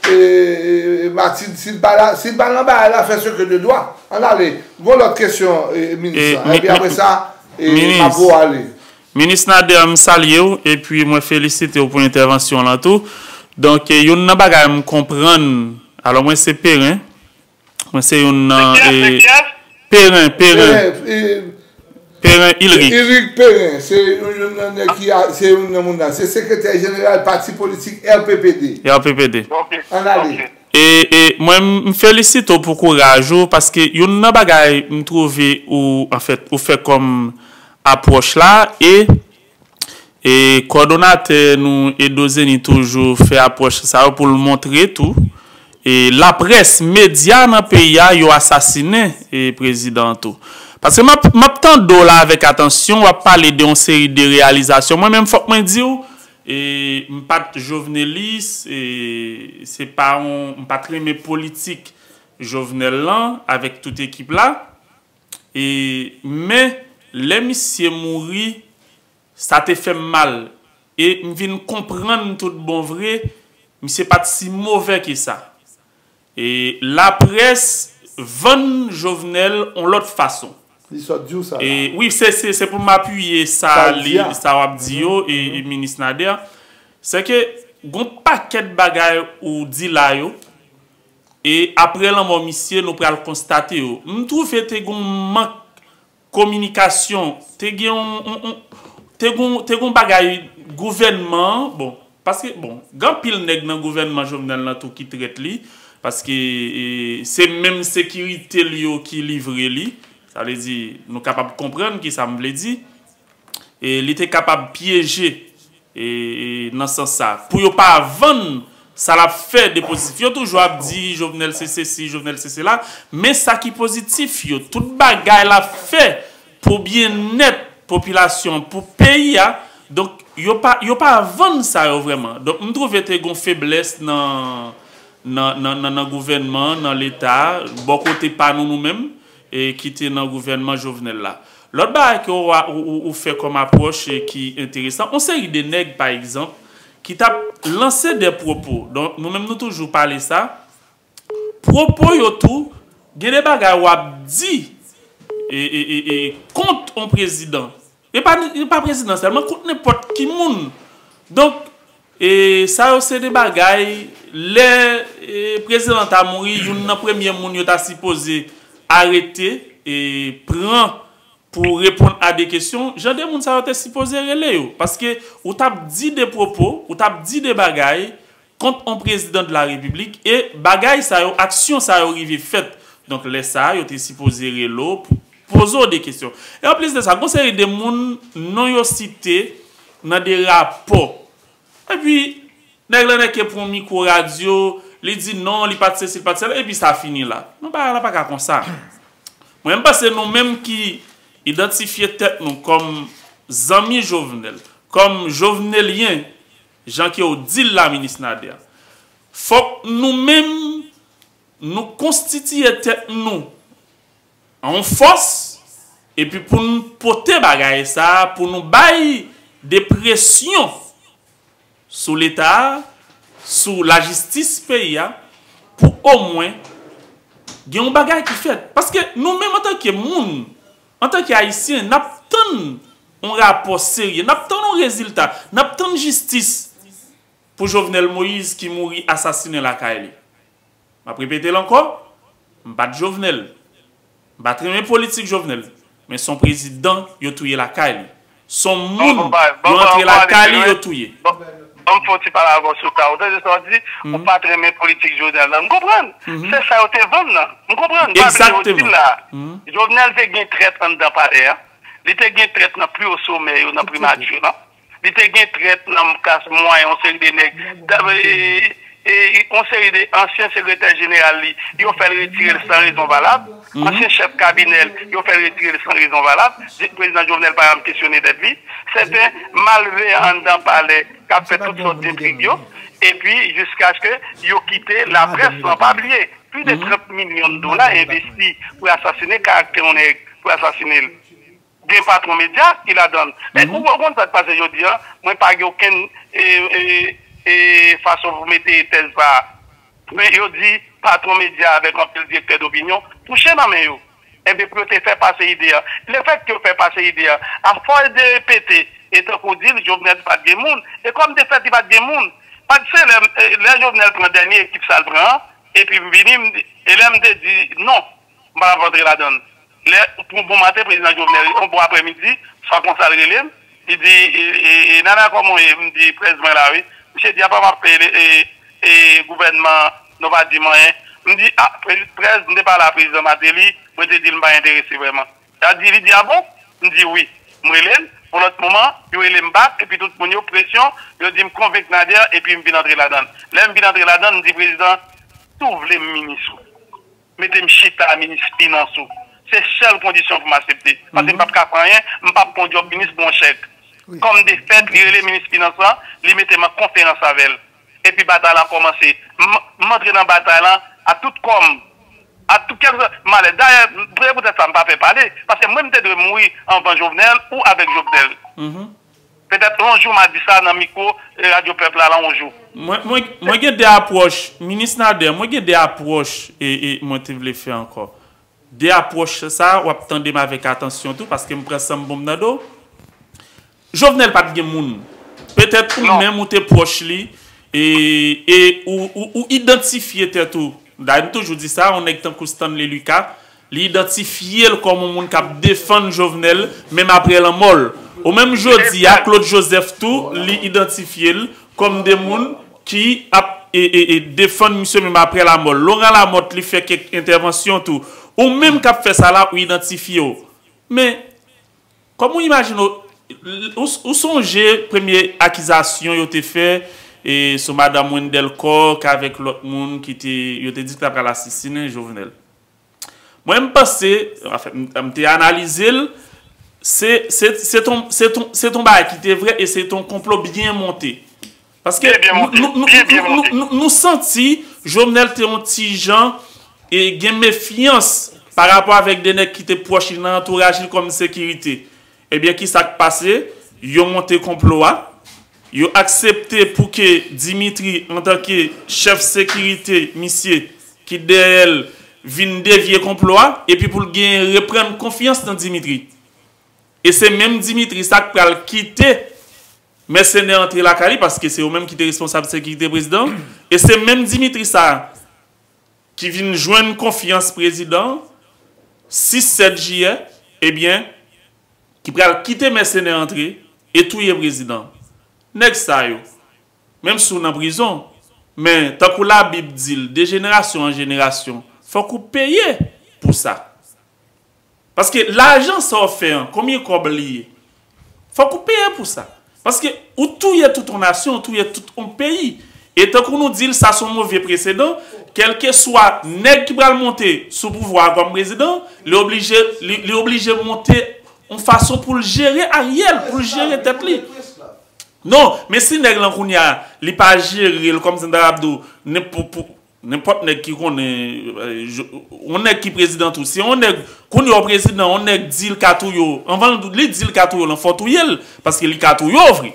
e, e, Matilde, si l pa la, si l pa nan bagay la, fè ce que de droit. Ann ale. Gon lòt kesyon, e, minis lan. Epi apre sa, e, m ap voye ale. Minis Nader, m salye w, epi mwen felisite w pou entèvansyon w lan tou. Donk, e, youn nan bagay m konprann, alò mwen se Peren, mwen se youn nan, e, Peren, Peren. Peren Ilrik. Ilrik Peren, se youn nan nèg ki a, se youn nan moun la. Se sekretè jeneral pati politik R P P D. R P P D. Ann ale. E, e mwen, m felisite w pou kouraj ou, paske youn nan bagay m twouve ou, anfèt, ou fè kòm apwòch la, e, e kòdonatè nou, Edo Zeni, toujou fè apwòch sa yo pou l montre tou, e laprès, medya nan peyi a, yo asasinen, e prezidan an tou. Paske m ap, m ap tande w la avèk atansyon, w ap pale de yon seri de reyalizasyon. Mwen menm, fòk mwen di w, e m pa t jovenelis, e se pa yon, m pa t renmen politik Jovenel lan avèk tout ekip la. E, men, lè misye mouri, sa te fè m mal. E m vin konprann tout bon vre, misye pa t si movè ke sa. E laprès vann Jovenel on lòt fason. Li sot di w sa la. E, wi, se, se, se pou m apiye sa, sa l di a, sa w ap di yo, e, e minis Nader. Se ke gon pakèt bagay ou di la yo, e apre lanmò misye, nou pral konstate yo. M twouve te gon mank kominikasyon, te gen yon, yon, yon, te gon, te gon bagay gouvènman an, bon, paske, bon, gen anpil nèg nan gouvènman Jovenel lan tou ki trèt li, paske, e, se menm sekirite l yo ki livre li, sa vle di, nou kapab konprann kisa m vle di, e li te kapab pyeje, e, e, nan sans sa, pou yo pa vann sa l ap fè de pozitif. Yo toujou ap di Jovenel se sesi, Jovenel se sela, men sa ki pozitif yo, tout bagay l ap fè pou byennèt popilasyon, pou peyi a, donk, yo pa, yo pa vann sa yo vrèman. Donk, m twouve te gon feblès nan, nan, nan, nan, nan gouvènman, nan Leta, bò kote pa nou, nou menm, e ki te nan gouvènman Jovenel la. Lòt bagay ke ou, ou, ou, ou fè kòm apwòch, e ki enteresan, on seri de nèg, pa egzanp, ki t ap lanse de pwopo. Donk, nou menm, nou toujou pale sa. Pwopo yo tou, gen de bagay w ap di, e, e, e, e, kont on prezidan. E pa, e pa prezidan sèlman, kont nenpòt ki moun. Donk, e sa yo se de bagay, lè, e, prezidan ta mouri, youn nan premye moun yo ta sipoze arete, e pran pou reponn a de kesyon, jan de moun sa yo te sipoze rele yo. Paske ou t ap di de pwopo, ou t ap di de bagay kont on prezidan de la repiblik, e bagay sa yo, aksyon sa yo rive fèt. Donk, lè sa a, yo te sipoze rele w pou poze w de kesyon. E anplis de sa, gon seri de moun, non yo site nan de rapò. Epi, nèg la nèk pran mikwo radyo, li di non, li pa t sesi, li pa t sela, epi sa fini la. Non, bagay la pa ka konsa. Mwen, m panse nou menm ki idantifye tèt nou kòm zanmi Jovenel, kòm jovenelyen, jan ke w di l la, Minis Nader, fòk nou menm, nou konstitiye tèt nou an yon fòs, epi pou n pote bagay sa a, pou nou bay de presyon sou Leta a, sou lajistis peyi a, pou omwen gen yon bagay ki fèt. Paske nou menm antanke moun, antanke Ayisyen, n ap tann yon rapò serye, n ap tann yon rezilta, n ap tann jistis pou Jovenel Moïse ki mouri asasinen lakay li. M ap repete l ankò, m pa t Jovenel. M pa t renmen politik Jovenel. Men s on prezidan yo touye lakay li. S on moun yo antre lakay li, yo touye. Ban m fè yon ti pale avè w sou sa. Ou tande sa w di, ou pa t renmen politik Jovenel nan. M konprann. Se sa yo te vann nan. M konprann. Bagay yo di la. Jovenel te gen trèt anndan palè a. Li te gen trèt nan pi wo somè yo, nan primati yo la. Li te gen trèt nan klas mwayen, yon seri de nèg, yon seri de ansyen sekretè jeneral li, yo fè l retire l san rezon valab. Ansyen chèf kabinè l, yo fè l retire l san rezon valab. Prezidan Jovenel pa janm kesyone tèt li. Sèten malveyan anndan palè k ap fè tout sòt dentrig yo. Epi jiskaske yo kite laprès lan. Pa bliye, plis de trant milyon dola envesti pou asasinen karaktè yon nèg, pou asasinen l. Gen patwon medya ki ladan l. Men ou konn sa k pase jodi a, mwen pa gen okenn fason pou mete tèz sa a. Men yo di patwon medya avèk anpil direktè dopinyon touche nan men yo. Ebyen pou yo te fè pase ide a. Lefètke yo fè pase ide a, afòs de repete, e tankou w di l, Jovenel pa t gen moun. E kòm de fèt li pa t gen moun, pa t se lè Jovenel pran dènye ekip sa l pran an, epi m vini, e lè m te di non, m pa t ap rantre ladan l. Lè, pou bon maten, prezidan Jovenel, yon bon aprèmidi, swa konsa l rele m, li di, e, e, e, Nana, kòman w ye? M di, Prèz, mwen la, wi. Misye di, apa m ap peye e, e, gouvènman, nou pa di m anyen. M di, a, Prèz, m te pale a prezidan Martelly, mwen te di l m pa enterese vrèman. Sa di, li di, a bon? M di, wi. M rele l, yon lòt moman, yo rele m bak, epi tout moun yo, presyon, yo di m konvenk Nader, epi m vin antre ladan l. Lè m vin antre ladan l, m di, prezidan, si w vle m minis ou, mete m chita minis finans ou. Se sèl kondisyon pou m aksepte. Paske m p ap ka fè anyen, m p ap pran djòb minis pou yon chèk. Kòm de fèt, li rele minis finans lan, li mete m an konferans avè l. Epi batay lan kòmanse. M, m antre nan batay lan a tout kò m. A tout kèlkeswa malè. Dayè, se poutèt sa m pa fè pale. Paske mwen, m te dwe mouri anvan Jovenel ou avèk Jovenel. Petèt yon jou m a di sa nan mikwo Radyo Pèp la, la yon jou. Mwen, mwen, mwen gen de apwòch, Minis Nader, mwen gen de apwòch e, e mwen te vle fè ankò. De apwòch sa, w ap tande m avèk atansyon tou, paske m pran san m pou m tande w. Jovenel pa t gen moun. Petèt ou menm ou te pwòch li, e, e ou, ou, ou idantifye tèt ou. Dayè, m toujou di sa, yon nèg tankou Stanley Lucas, li idantifye l kòm yon moun k ap defann Jovenel, menm apre lanmò l. Ou menm jodi a, Claude Joseph tou, li idantifye l kòm de moun ki ap e, e, e, defann misye menm apre lanmò l. Laurent Lamothe, li fè kèk entèvansyon tou. Ou menm k ap fè sa la, ou idantifye w. Men, kòman w imajine w, ou, ou sonje premye akizasyon yo te fè e, sou madanm Wendell Coq avèk lòt moun ki te, yo te di ki ta pral asasinen Jovenel. Mwen, m panse, anfen, m, m te analize l, se, se, se ton, se ton, se ton bagay ki te vrè e se ton konplo byen monte. Paske nou, nou, nou, nou, nou, nou santi Jovenel te yon ti jan e gen mefyans pa rapò avèk de nèg ki te pwòch li nan antouraj li kòm sekirite. Ebyen, ki sa k pase? Yo monte konplo a. Yo aksepte pou ke Dimitri, antanke chèf sekirite misye ki dèyè l, vin devye konplo a, epi pou l genyen reprann konfyans nan Dimitri. E se menm Dimitri sa k pral kite mèsenè antre lakay li, paske se yo menm ki te responsab sekirite prezidan. E se menm Dimitri sa ki vin jwenn konfyans prezidan sis, sèt jiyè, ebyen, ki pral kite mèsenè antre e touye prezidan. Nèg sa yo, menm si w nan prizon, men tankou Labib di l, de jenerasyon an jenerasyon, fòk ou peye pou sa. Paske lajan sa w fè an, konbyen kòb li ye? Fòk ou peye pou sa. Paske ou touye tout yon nasyon, ou touye tout yon peyi. E tankou nou di l, sa se yon move presedan, kèlkeswa nèg ki pral monte sou pouvwa a kòm prezidan, li oblije, li, li oblije monte yon fason pou l jere Ariel, pou l jere tèt li. Non, men si nèg lan kounye a, li pa jere l kòmsi m ta ap di w, nenpò-, pou, nenpòt nèg ki konnen, eh, je-, yon nèg ki prezidan tou, si yon nèg, kounye a w prezidan, yon nèg di l ka touye w, anvan l, li di l ka touye w lan, fò w touye l, paske li ka touye w vre.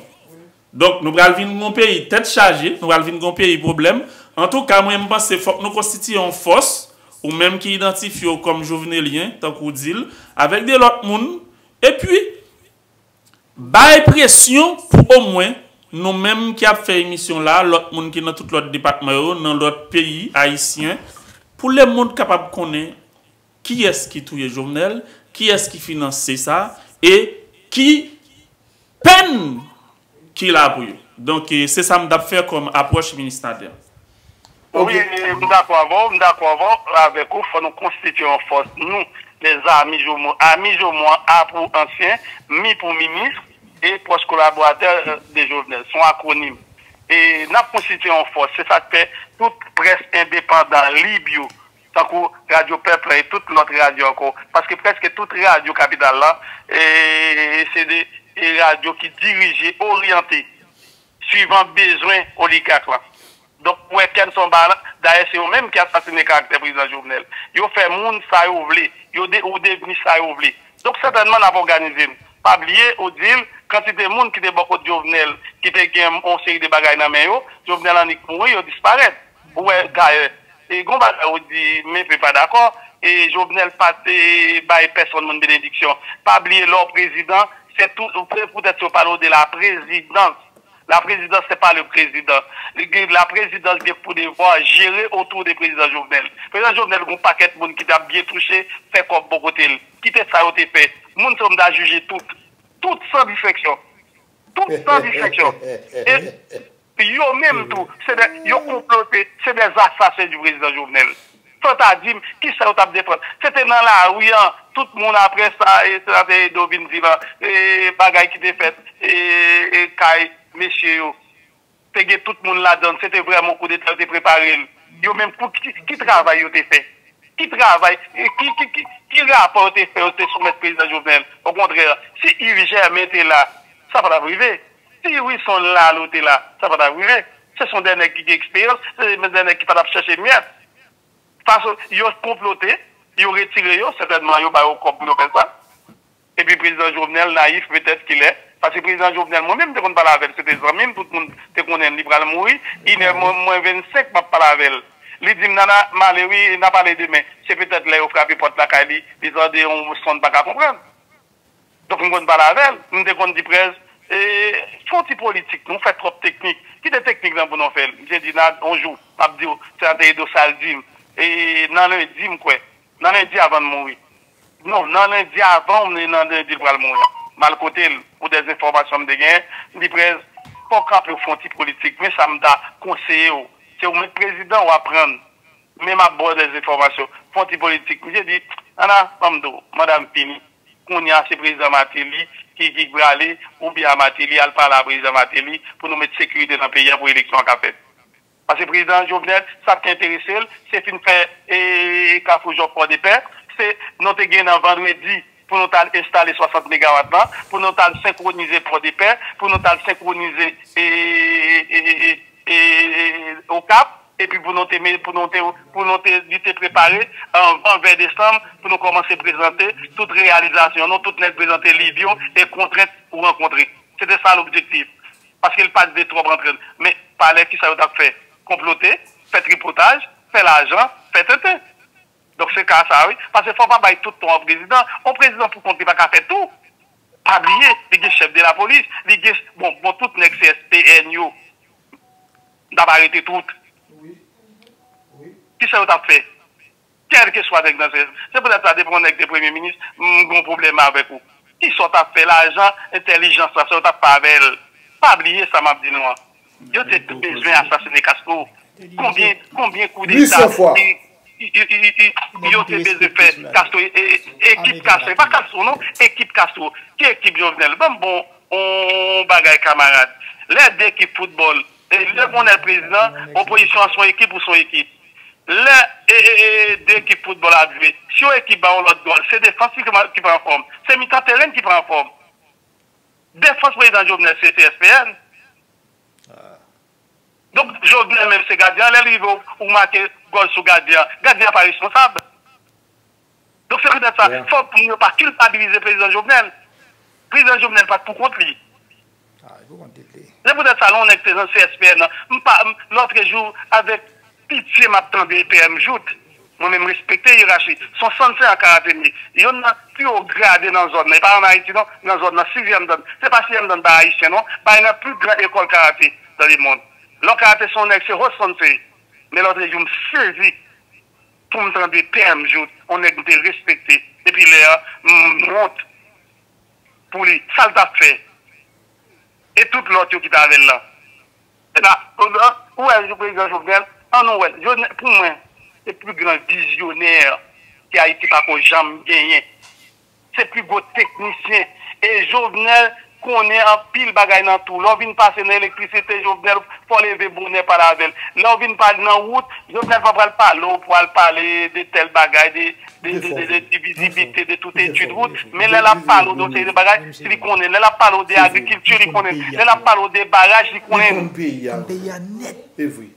Donk, nou pral vin yon peyi tèt chaje, nou pral vin yon peyi pwoblèm. Antouka, mwen, m panse fòk nou konstitiye yon fòs, ou menm ki idantifye w kòm jovenelyen, tankou w di l, avèk de lòt moun, epi bay presyon pou omwen nou menm ki ap fè emisyon la, lòt moun ki nan tout lòt depatman yo, nan lòt peyi ayisyen, pou lemonn kapab konnen kiyès ki touye Jovenel, kiyès ki finanse sa, e ki pèn ki la pou yo. Donk, e, se sa m t ap fè kòm apwòch minis Nader. Wi, m dakò avè w, m dakò avè w, avèk ou, fò nou konstitye yon fòs, nou, les amis Jomo, amis Jomo an, A pou ansyen, mi pou minis, e pwòch kolaboratè, e, de Jovenel. Se yon akwonim. E n ap konstitye yon fòs. Se sa k fè tout près endepandan, lib yo, tankou Radyo Pèp la e tout lòt radyo ankò. Paske prèske tout radyo kapital la, e, se de, e, radyo ki dirije, oryante, swivan bezwen oligak la. Donk, ou wè Kenson Balan, dayè se yo menm ki asasinen karaktè prezidan Jovenel. Yo fè moun sa yo vle, yo de, ou devni sa yo vle. Donk, sètènman, n ap òganize n. Pa bliye, Odil, kantite moun ki te bò kot Jovenel, ki te gen yon seri de bagay nan men yo, Jovenel annik mouri, yo disparèt. Ou wè, dayè, e gon bagay ou di, men pe pa dakò, e Jovenel pa te bay pèsonn moun benediksyon. Pa bliye, lè w prezidan, se tou, se poutèt yo pale w de la présidence. La présidence, c'est pas le président. Li gen, la présidence gen pou devwa jere otou de prezidan Jovenel. Prezidan Jovenel gen yon pakèt moun ki t ap byen touche, fè kòb bò kote l. Kite sa yo te fè. Moun sa yo m ta jije tout. Tout san distenksyon. Tout san distenksyon. E yo menm tou, se de, yo konplote, se des assassins du président Jovenel. Fò ta di m, kisa yo t ap defann? Se te nan lari an, tout moun apre sa, e senatè Edo vin di la, e bagay ki te fèt, e, e kay mesye yo. Te gen tout moun ladan l, se te vrèman koudeta, yo te prepare l. Yo menm, pou ki, ki travay yo te fè? Ki travay, e ki, ki, ki, ki rapò yo te fè, yo te soumèt prezidan Jovenel? Okontrè, si Yves Germain te la, sa pa t ap rive. Si Wilson Lalo te la, sa pa t ap rive. Se son dè nèg ki gen eksperyans, se son dè nèg ki pa t ap chèche myèt. Fason yo konplote, yo retire yo, sètènman yo ba yo kòb pou yo fè sa. Epi prezidan Jovenel nayif petèt kilè, paske prezidan Jovenel, mwen menm m te konn pale avè l, se te zanmi m, tout moun te konnen li pral mouri, inè mwen, mwen vennsenk m ap pale avè l. Li di m, "Nana, m ale wi, n a pale demen." Se petèt lè yo frape pòt lakay li, li tande yon son l pa ka konprann. Donk, m konn pale avè l, m te konn di prèz, e, fè yon ti politik, nou fè twòp teknik. Kite teknik lan pou nou fè l. M te di, "Nan, yon jou, m ap di w, senatè Edo sa l di m, e, nan lendi, m kwè, nan lendi avan l mouri." Non, nan lendi avan, m nan lendi l pral mouri an. M al kote l, pou dèzenfòmasyon m te genyen, m di, "Prèz, fò w kanpe w fè yon ti politik, men sa m ta konseye w, se ou menm prezidan w ap pran." Men m ap ba w dèzenfòmasyon. Fè yon ti politik. Misye di, "Ana, ban m di w, manda m fini. Kounye a se prezidan Martelly ki, ki prale, oubyen a Martelly al pale a prezidan Martelly pou nou met sekirite nan peyi a pou eleksyon an ka fèt." Paske prezidan Jovenel, sa k enterese l, se fin fè, e, Kafou Jòf Pòdepè, se nou te gen nan vandredi pou nou t al enstale swasant megawat lan, pou nou t al senkwonize Pòdepè, pou nou t al senkwonize, e, e, e, e, e, Okap, epi pou nou te, pou nou te, pou nou te, li te prepare anvan ven desanm pou nou kòmanse prezante tout reyalizasyon nou, tout nèg prezante liv yo e kontrent ou rankontre. Se te sa lobjektif. Paske l pa t vle twòp antre. Men, palè, kisa yo t ap fè? Konplote, fè tripotaj, fè lajan, fè tenten. Donk, se ka sa, wi. Paske fò w pa bay tout ton an prezidan. On prezidan pou kont li pa ka fè tou. Pa bliye, li gen chèf de lapolis, li gen, bon, bon, tout nèg C S P N yo. M t ap arete tout. Kisa yo t ap fè? Kèlkeswa nèg nan C S P. Se poutèt sa, depi yon nèg te premye minis, m gen yon pwoblèm avèk ou. Kisa w t ap fè? Lajan entèlijans la, sa yo t ap fè avè l? Pa bliye sa m ap di nou an. Yo te bezwen asasinen Castro. Konbyen, konbyen koudeta ki, ki, ki, ki, ki yo te bezwen fè Castro, e, e, ekip Castro, e pa Castro non, ekip Castro. Ki ekip Jovenel? Ban m bon, on bagay kamarad. Lè de ekip foutbòl, e, Lemonèl prezidan, opozisyon an se yon ekip ou se yon ekip? Lè e, e, e, de ekip foutbòl ap jwe, si yon ekip ba yon lòt gòl, se defans ki, ki pran fòm. Se mitan teren ki pran fòm. Defans prezidan Jovenel se C S P N. Donk, Jovenel menm se gadyen an, lè l rive ou, ou make gòl sou gadyen an, gadyen an pa responsab. Donk, se poutèt sa, fòk moun yo pa kilpabilize prezidan Jovenel. Prezidan Jovenel pa t pou kont li. Se poutèt sa, lè yon nèg te nan C S P N nan, m pa, m, lòtrejou, avèk pitye m ap tande P M Jout. Mwen menm, respekte yerachi. Se yon Sensei an karate m ye. Youn nan pi wo grade nan zòn nan. E pa ann Ayiti non, nan zòn nan, sizyèm dan. Se pa sizyèm dan bay Ayisyen non. Bay nan pi gran ekòl karate dans le monde. Lè w karate se yon nèg, se Ho Sensei. Men lòtrejou, m sezi pou m tande P M Jout, yon nèg m te respekte. Depi lè a, m wont pou li. Sa l t ap fè? E tout lòt yo ki t avè l lan. Sena, ou wè, prezidan Jovenel, ann nou wè, Jovenel, pou mwen, se pi gran vizyonè ke Ayiti pako janm genyen. Se pi gwo teknisyen. E Jovenel konnen anpil bagay nan tou. Lè w vin pase nan elektrisite, Jovenel, fò w leve bonè pale avè l. Lè w vin pale nan wout, Jovenel pa pral pale w pou al pale de tèl bagay, de, de, de, de, de divizibilite, de tout etid wout. Men lè l ap pale w de yon seri de bagay, li konnen. Lè l ap pale w de agrikilti, li konnen. Lè l ap pale w de baraj, li konnen.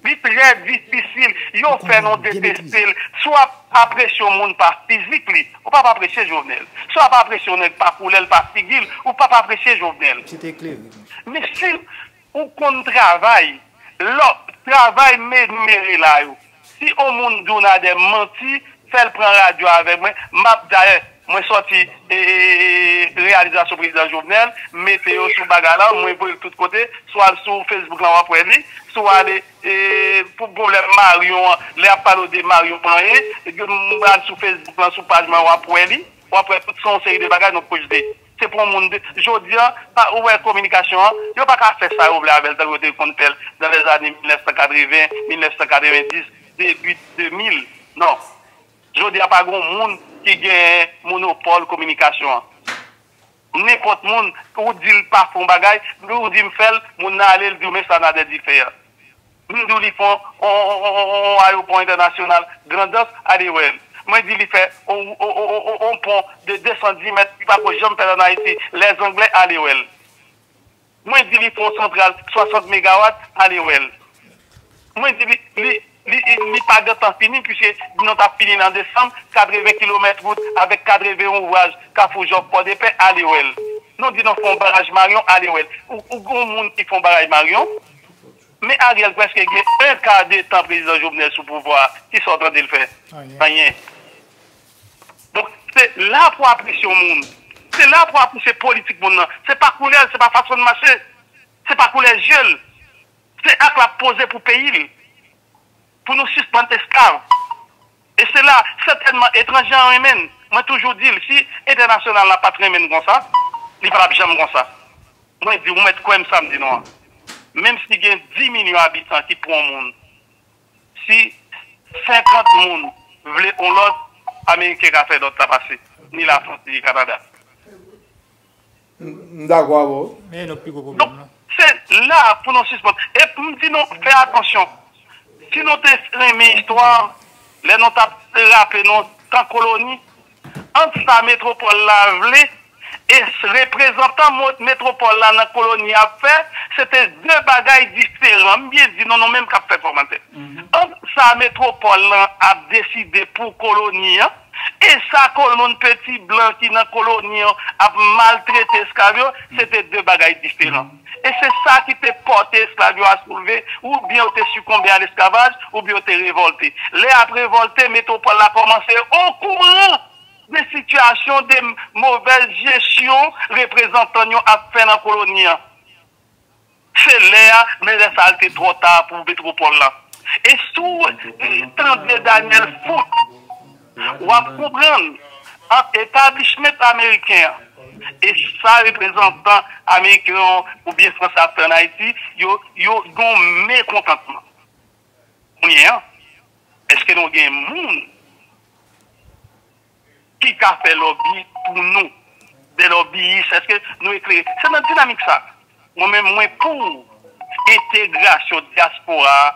Li trè difisil. Yo fè nou deteste l. Si w ap apresye yon moun pa fizik li, ou p ap apresye Jovenel. Si w ap apresye yon nèg pa koulè l, pa figi l, ou p ap apresye Jovenel. Men si ou konn travay, lò, travay me-, mere la yo. Si yon moun di w nan de manti, fè l pran radyo avèk mwen, m ap, dayè, mwen sòti, e, e, e, e, reyalizasyon prezidan Jovenel, m mete yo sou bagay la, mwen voye l tout kote, swa sou Facebook lan w ap wè li, si w ale, e, pou pwoblèm Marion an, lè y ap pale w de Marion Panye, m al sou Facebook lan, sou paj mwen, w ap wè li, w ap wè tout se yon seri de bagay nou poste. Se pou yon moun de, jodi a, pa, ou wè kominikasyon an, yo pa ka fè sa yo vle avè l, tankou yo te konn fè l nan lèzane mil nèf san katreven, mil nèf san katrevendis, debi de mil. Non. Jodi a, pa gen yon moun ki gen monopòl kominikasyon an. Nenpòt moun, ou di l pa fè yon bagay, ou di m fè l, moun nan ale, l di w, men sa Nader di fè a. M di w li fè yon, yon, yon, yon, yon ayewopò entènasyonal Grandans, ale wè l. Mwen di li fè yon, yon, yon, yon, yon pon de de san dis mèt, li pa ko janm fèt ann Ayiti, Lèzanglè, ale wè l. Mwen di li fè yon santral swasant megawat, ale wè l. Mwen di li, li, li, li pa gentan fini, piske nou t ap fini nan desanm, katreven kilomèt wout avèk katreven ouvraj Kafou Jòf Pòdepè, ale wè l. Nou di nou fè yon baraj Marion, ale wè l. Ou, ou gen yon moun ki fè yon baraj Marion? Men Ariel prèske gen en ka de tan prezidan Jovenel sou pouvwa a, kisa w tande l fè? Anyen. Anyen. Donk, se la pou apresye yon moun. Se la pou apresye politik moun nan. Se pa koulè l, se pa fason l mache. Se pa koulè je l. Se ak l ap poze pou peyi l. Pou nou sispann esklav. E se la, sètènman, etranje an renmen n. Mwen toujou di l, si entènasyonal la pa t renmen n konsa, li pa t ap janm konsa. Mwen di, ou mèt kwè m sa m di nou an. Menm si gen dis milyon abitan ki pou yon moun, si senkant moun vle yon lòt, Ameriken ka fè lòt la pase, ni Lafrans, ni Kanada. M dakò avè w. Men yon lòt pi gwo pwoblèm nan. Se la pou nou sispann. E pou m di nou, fè atansyon. Si nou te renmen istwa, lè nou t ap raple nou tan koloni, ant sa metwopòl la vle e reprezantan mo-, metwopòl la nan koloni ap fè, se te de bagay diferan. M byen di nou, nou menm k ap fè kòmantè. Ant sa metwopòl lan ap deside pou koloni an, e sa kolonn peti blan ki nan koloni an ap maltrete esklav yo, se te de bagay diferan. E se sa ki te pòte esklav yo a soulve, oubyen yo te sikonbe a lesklavaj, oubyen yo te revòlte. Lè y ap revòlte, metwopòl la kòmanse okouran de sitiyasyon de movèz jesyon reprezantan yo ap fè nan koloni an. Se lè a, men lè sa a, l te twò ta pou metwopòl lan. E si w tande Daniel Foote, w ap konprann ant etablishment ameriken an e sa reprezantan ameriken an oubyen franse ap fè ann Ayiti, yo, yo gen yon mekontantman. Kounye a, èske nou gen moun ki ka fè lòbi pou nou, de lòbiyis, èske nou eklere? Se nan dinamik sa, mwen menm, mwen pou entegrasyon dyaspora a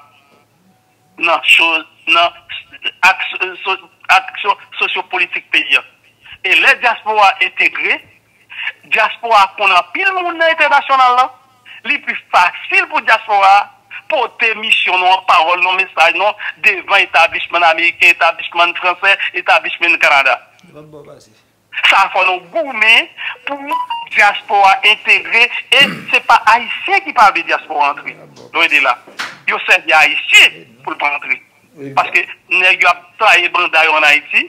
nan choz nan ak, so, ak so, sosyopolitik peyi a. E lè dyaspora entegre, dyaspora konn anpil moun nan entènasyonal lan, li pi fasil pou dyaspora pote misyon nou an, pawòl nou, mesaj nou devan etablisman ameriken, etablisman fransè, etablisman Kanada. Sa fò nou goumen pou dyaspora entegre, e se pa Ayisyen ki pa vle dyaspora antre. Nou ede la. Yo sèvi Ayisyen pou l pa antre. Paske nèg yo ap taye banda yo ann Ayiti,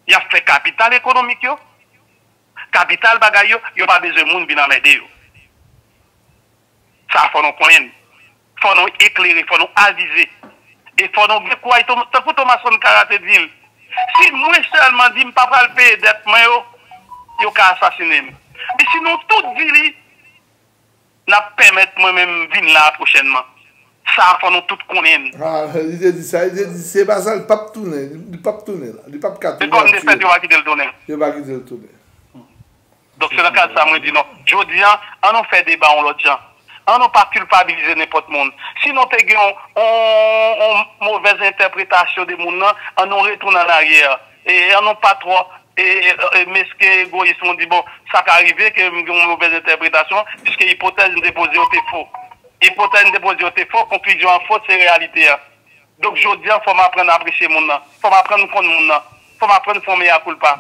y ap fè kapital ekonomik yo, kapital bagay yo, yo pa bezwen moun vin anmède yo. Sa fò nou konnen l. Fò nou eklere, fò nou avize. E fò nou gen kouraj, tankou Thomas Sankara te di l, si mwen sèlman di m pa pral peye dèt mwen yo, yo ka asasinen m. E si nou tout di li, n ap pèmèt mwen menm vin la pwochènman. Sa fò nou tout konnen l. Ah, li te di sa, li te di se pa sa, li p ap tounen, li p ap tounen la, li p ap ka tounen. Li pa vin fèt, yo pa kite l tounen. Yo pa kite l tounen. Donk, se nan kad sa mwen di non. Jodi a, an nou fè deba yon lòt jan. An nou pa kilpabilize nenpòt moun. Si nou te gen yon, yon, yon movèz entèpretasyon de moun nan, an nou retounen an aryè. E an nou pa twò e, e, e, mesken, egoyis, nou di, bon, sa ka rive ke m gen yon movèz entèpretasyon, piske ipotèz m te poze yo te fo. Ipotèz m te poze yo te fo, konklizyon an fo, se reyalite a. Donk, jodi a, fò m aprann apresye moun nan. Fò m aprann konn moun nan. Fò m aprann fè yon mea culpa.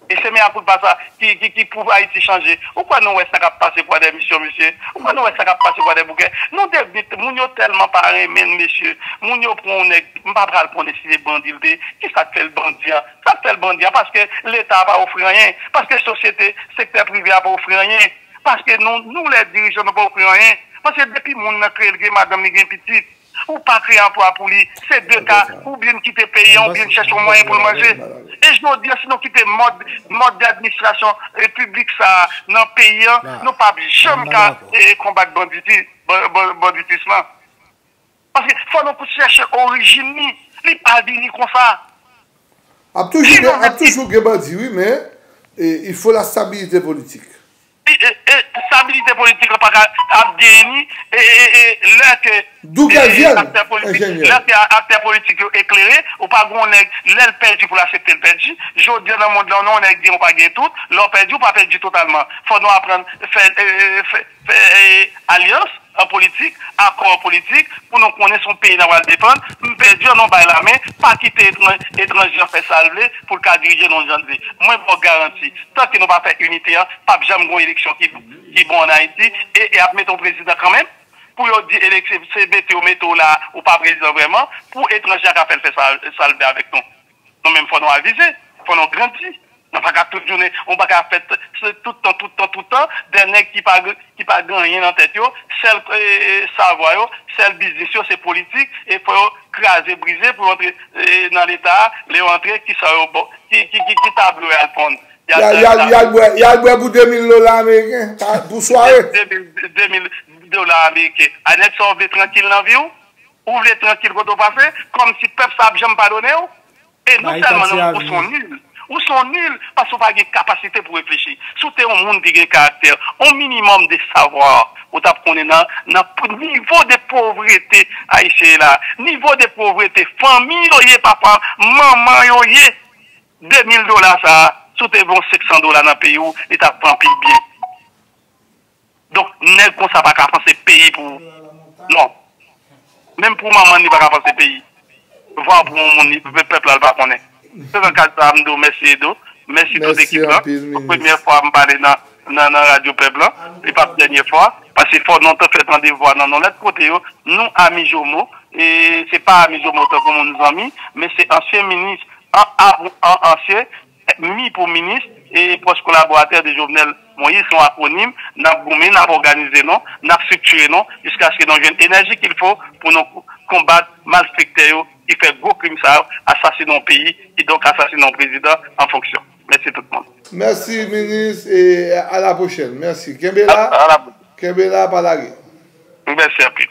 E se mea culpa sa ki, ki, ki pou Ayiti chanje. Ou kwè nou wè sa k ap pase Kwadèmisyon, mesye? Ou kwè nou wè sa k ap pase Kwadèboukè? Nou devni, moun yo tèlman pa renmen n, mesye. Moun yo pran yon nèg, m pa pral konnen si se bandi l te ye. Kisa k fè l bandi a? Sa k fè l bandi a? Paske Leta pa ofri anyen. Paske sosyete, sektè prive a pa ofri anyen. Paske nou, nou lè dirijan, nou pa ofri anyen. Paske depi moun nan kreye, l gen madanm, li gen pitit. Ou pa kreye anplwa pou li, se de ka, oubyen l kite peyi an, oubyen l chèche yon mwayen pou l manje. E jodi a, si nou kite mòd, mòd administrasyon, e, piblik sa a nan peyi an, nou p ap janm ka, e, konbat banditi, ban-, ban-, banditis lan. Paske fò nou chèche orijin li, li pa vini konsa. Ap toujou gen, ap toujou gen bandi, wi, men, e, il faut la stabilité politique. E, e, e, stabilite politik la pa ka ap genyen ni, e, e, e, lè ke, e, aktè politik, lè ke aktè politik yo eklere, ou pa gon nèg, lè l pèdi pou l aksepte l pèdi. Jodi a nan mond lan, non, nèg gen, ou pa gen tout, lè w pèdi, ou pa pèdi totalman. Fò nou aprann fè, e, e, fè, fè, e, alyans an politik, akò an politik, pou nou konnen se yon peyi n ap al defann. M pèdi an, nou bay lamen, pa kite etran-, etranje an fè sa l vle pou l ka dirije nou jan l vle. Mwen ba w garanti, tanke nou pa fè inite an, p ap janm gon eleksyon ki, ki bon ann Ayiti, e, e ap mete yon prezidan kanmenm, pou yo di eleksyon, se mete yo mete w la, ou pa prezidan vrèman, pou etranje a ka fè l fè sa, sa l vle avèk nou. Nou menm fò nou avize, fò nou grandi. Nou pa ka tout jounen, nou pa ka fè t-, se tout tan, tout tan, tout tan, de nèg ki pa, ki pa gen anyen nan tèt yo, sèl, e, e, savwa yo, sèl biznis yo, se politik, e fò yo kraze, brize pou yo antre, e, nan Leta a, lè yo antre, ki sa yo, bon, ki, ki, ki, ki tablo y al ponn? Y al, y al, y al bwè, y al bwè pou de mil dola ameriken, pa, pou sware. De mil, de mil dola ameriken. A nèg sa w vle trankil nan vi w? Ou vle trankil kote w pase? Kòmsi pèp sa ap janm padone w? E non sèlman non, ou se yon nil. Ou se yon nil paske w pa gen kapasite pou reflechi. Si w te yon moun ki gen karaktè, yon minimòm de savwa, ou t ap konnen nan, nan p-, nivo de povrete ayisyen ye la, nivo de povrete fanmi yo ye, pafwa manman yo ye. De mil dola sa a, si w te voye yon senk san dola nan peyi w, li t ap fè anpil byen. Donk, nèg konsa pa ka panse peyi pou, non. Menm pou manman n, li pa ka panse peyi. Vwa pou yon moun, li, pèp la, l pa konnen. Se nan kad sa a, m di w mèsi, Edo. Mèsi tout ekip lan. Premyè fwa m pale nan, nan, nan Radyo Pèp lan. Li p ap dènyè fwa. Paske fò nou te fè tande vwa nan, nan lòt kote yo. Nou, Ami Jomo, e se pa Ami Jomo tankou moun zanmi, men se ansyen minis, an, an, an, ansyen, mi pou minis, e pwòch kolaboratè de Jovenel Moïse, se yon akwonim, n ap goumen, n ap òganize nou, n ap estriktire nou, jiskaske nou jwenn enèji qu'il faut pou nou konbat malfektè yo ki fè gwo krim sa yo, asasinen yon peyi, kidonk asasinen yon prezidan an fonksyon. Mèsi tout moun. Mèsi, minis, e a la pwochèn. Mèsi. Kenbe la. A, a la pwochèn. Kenbe la, pa lage. Mèsi anpil.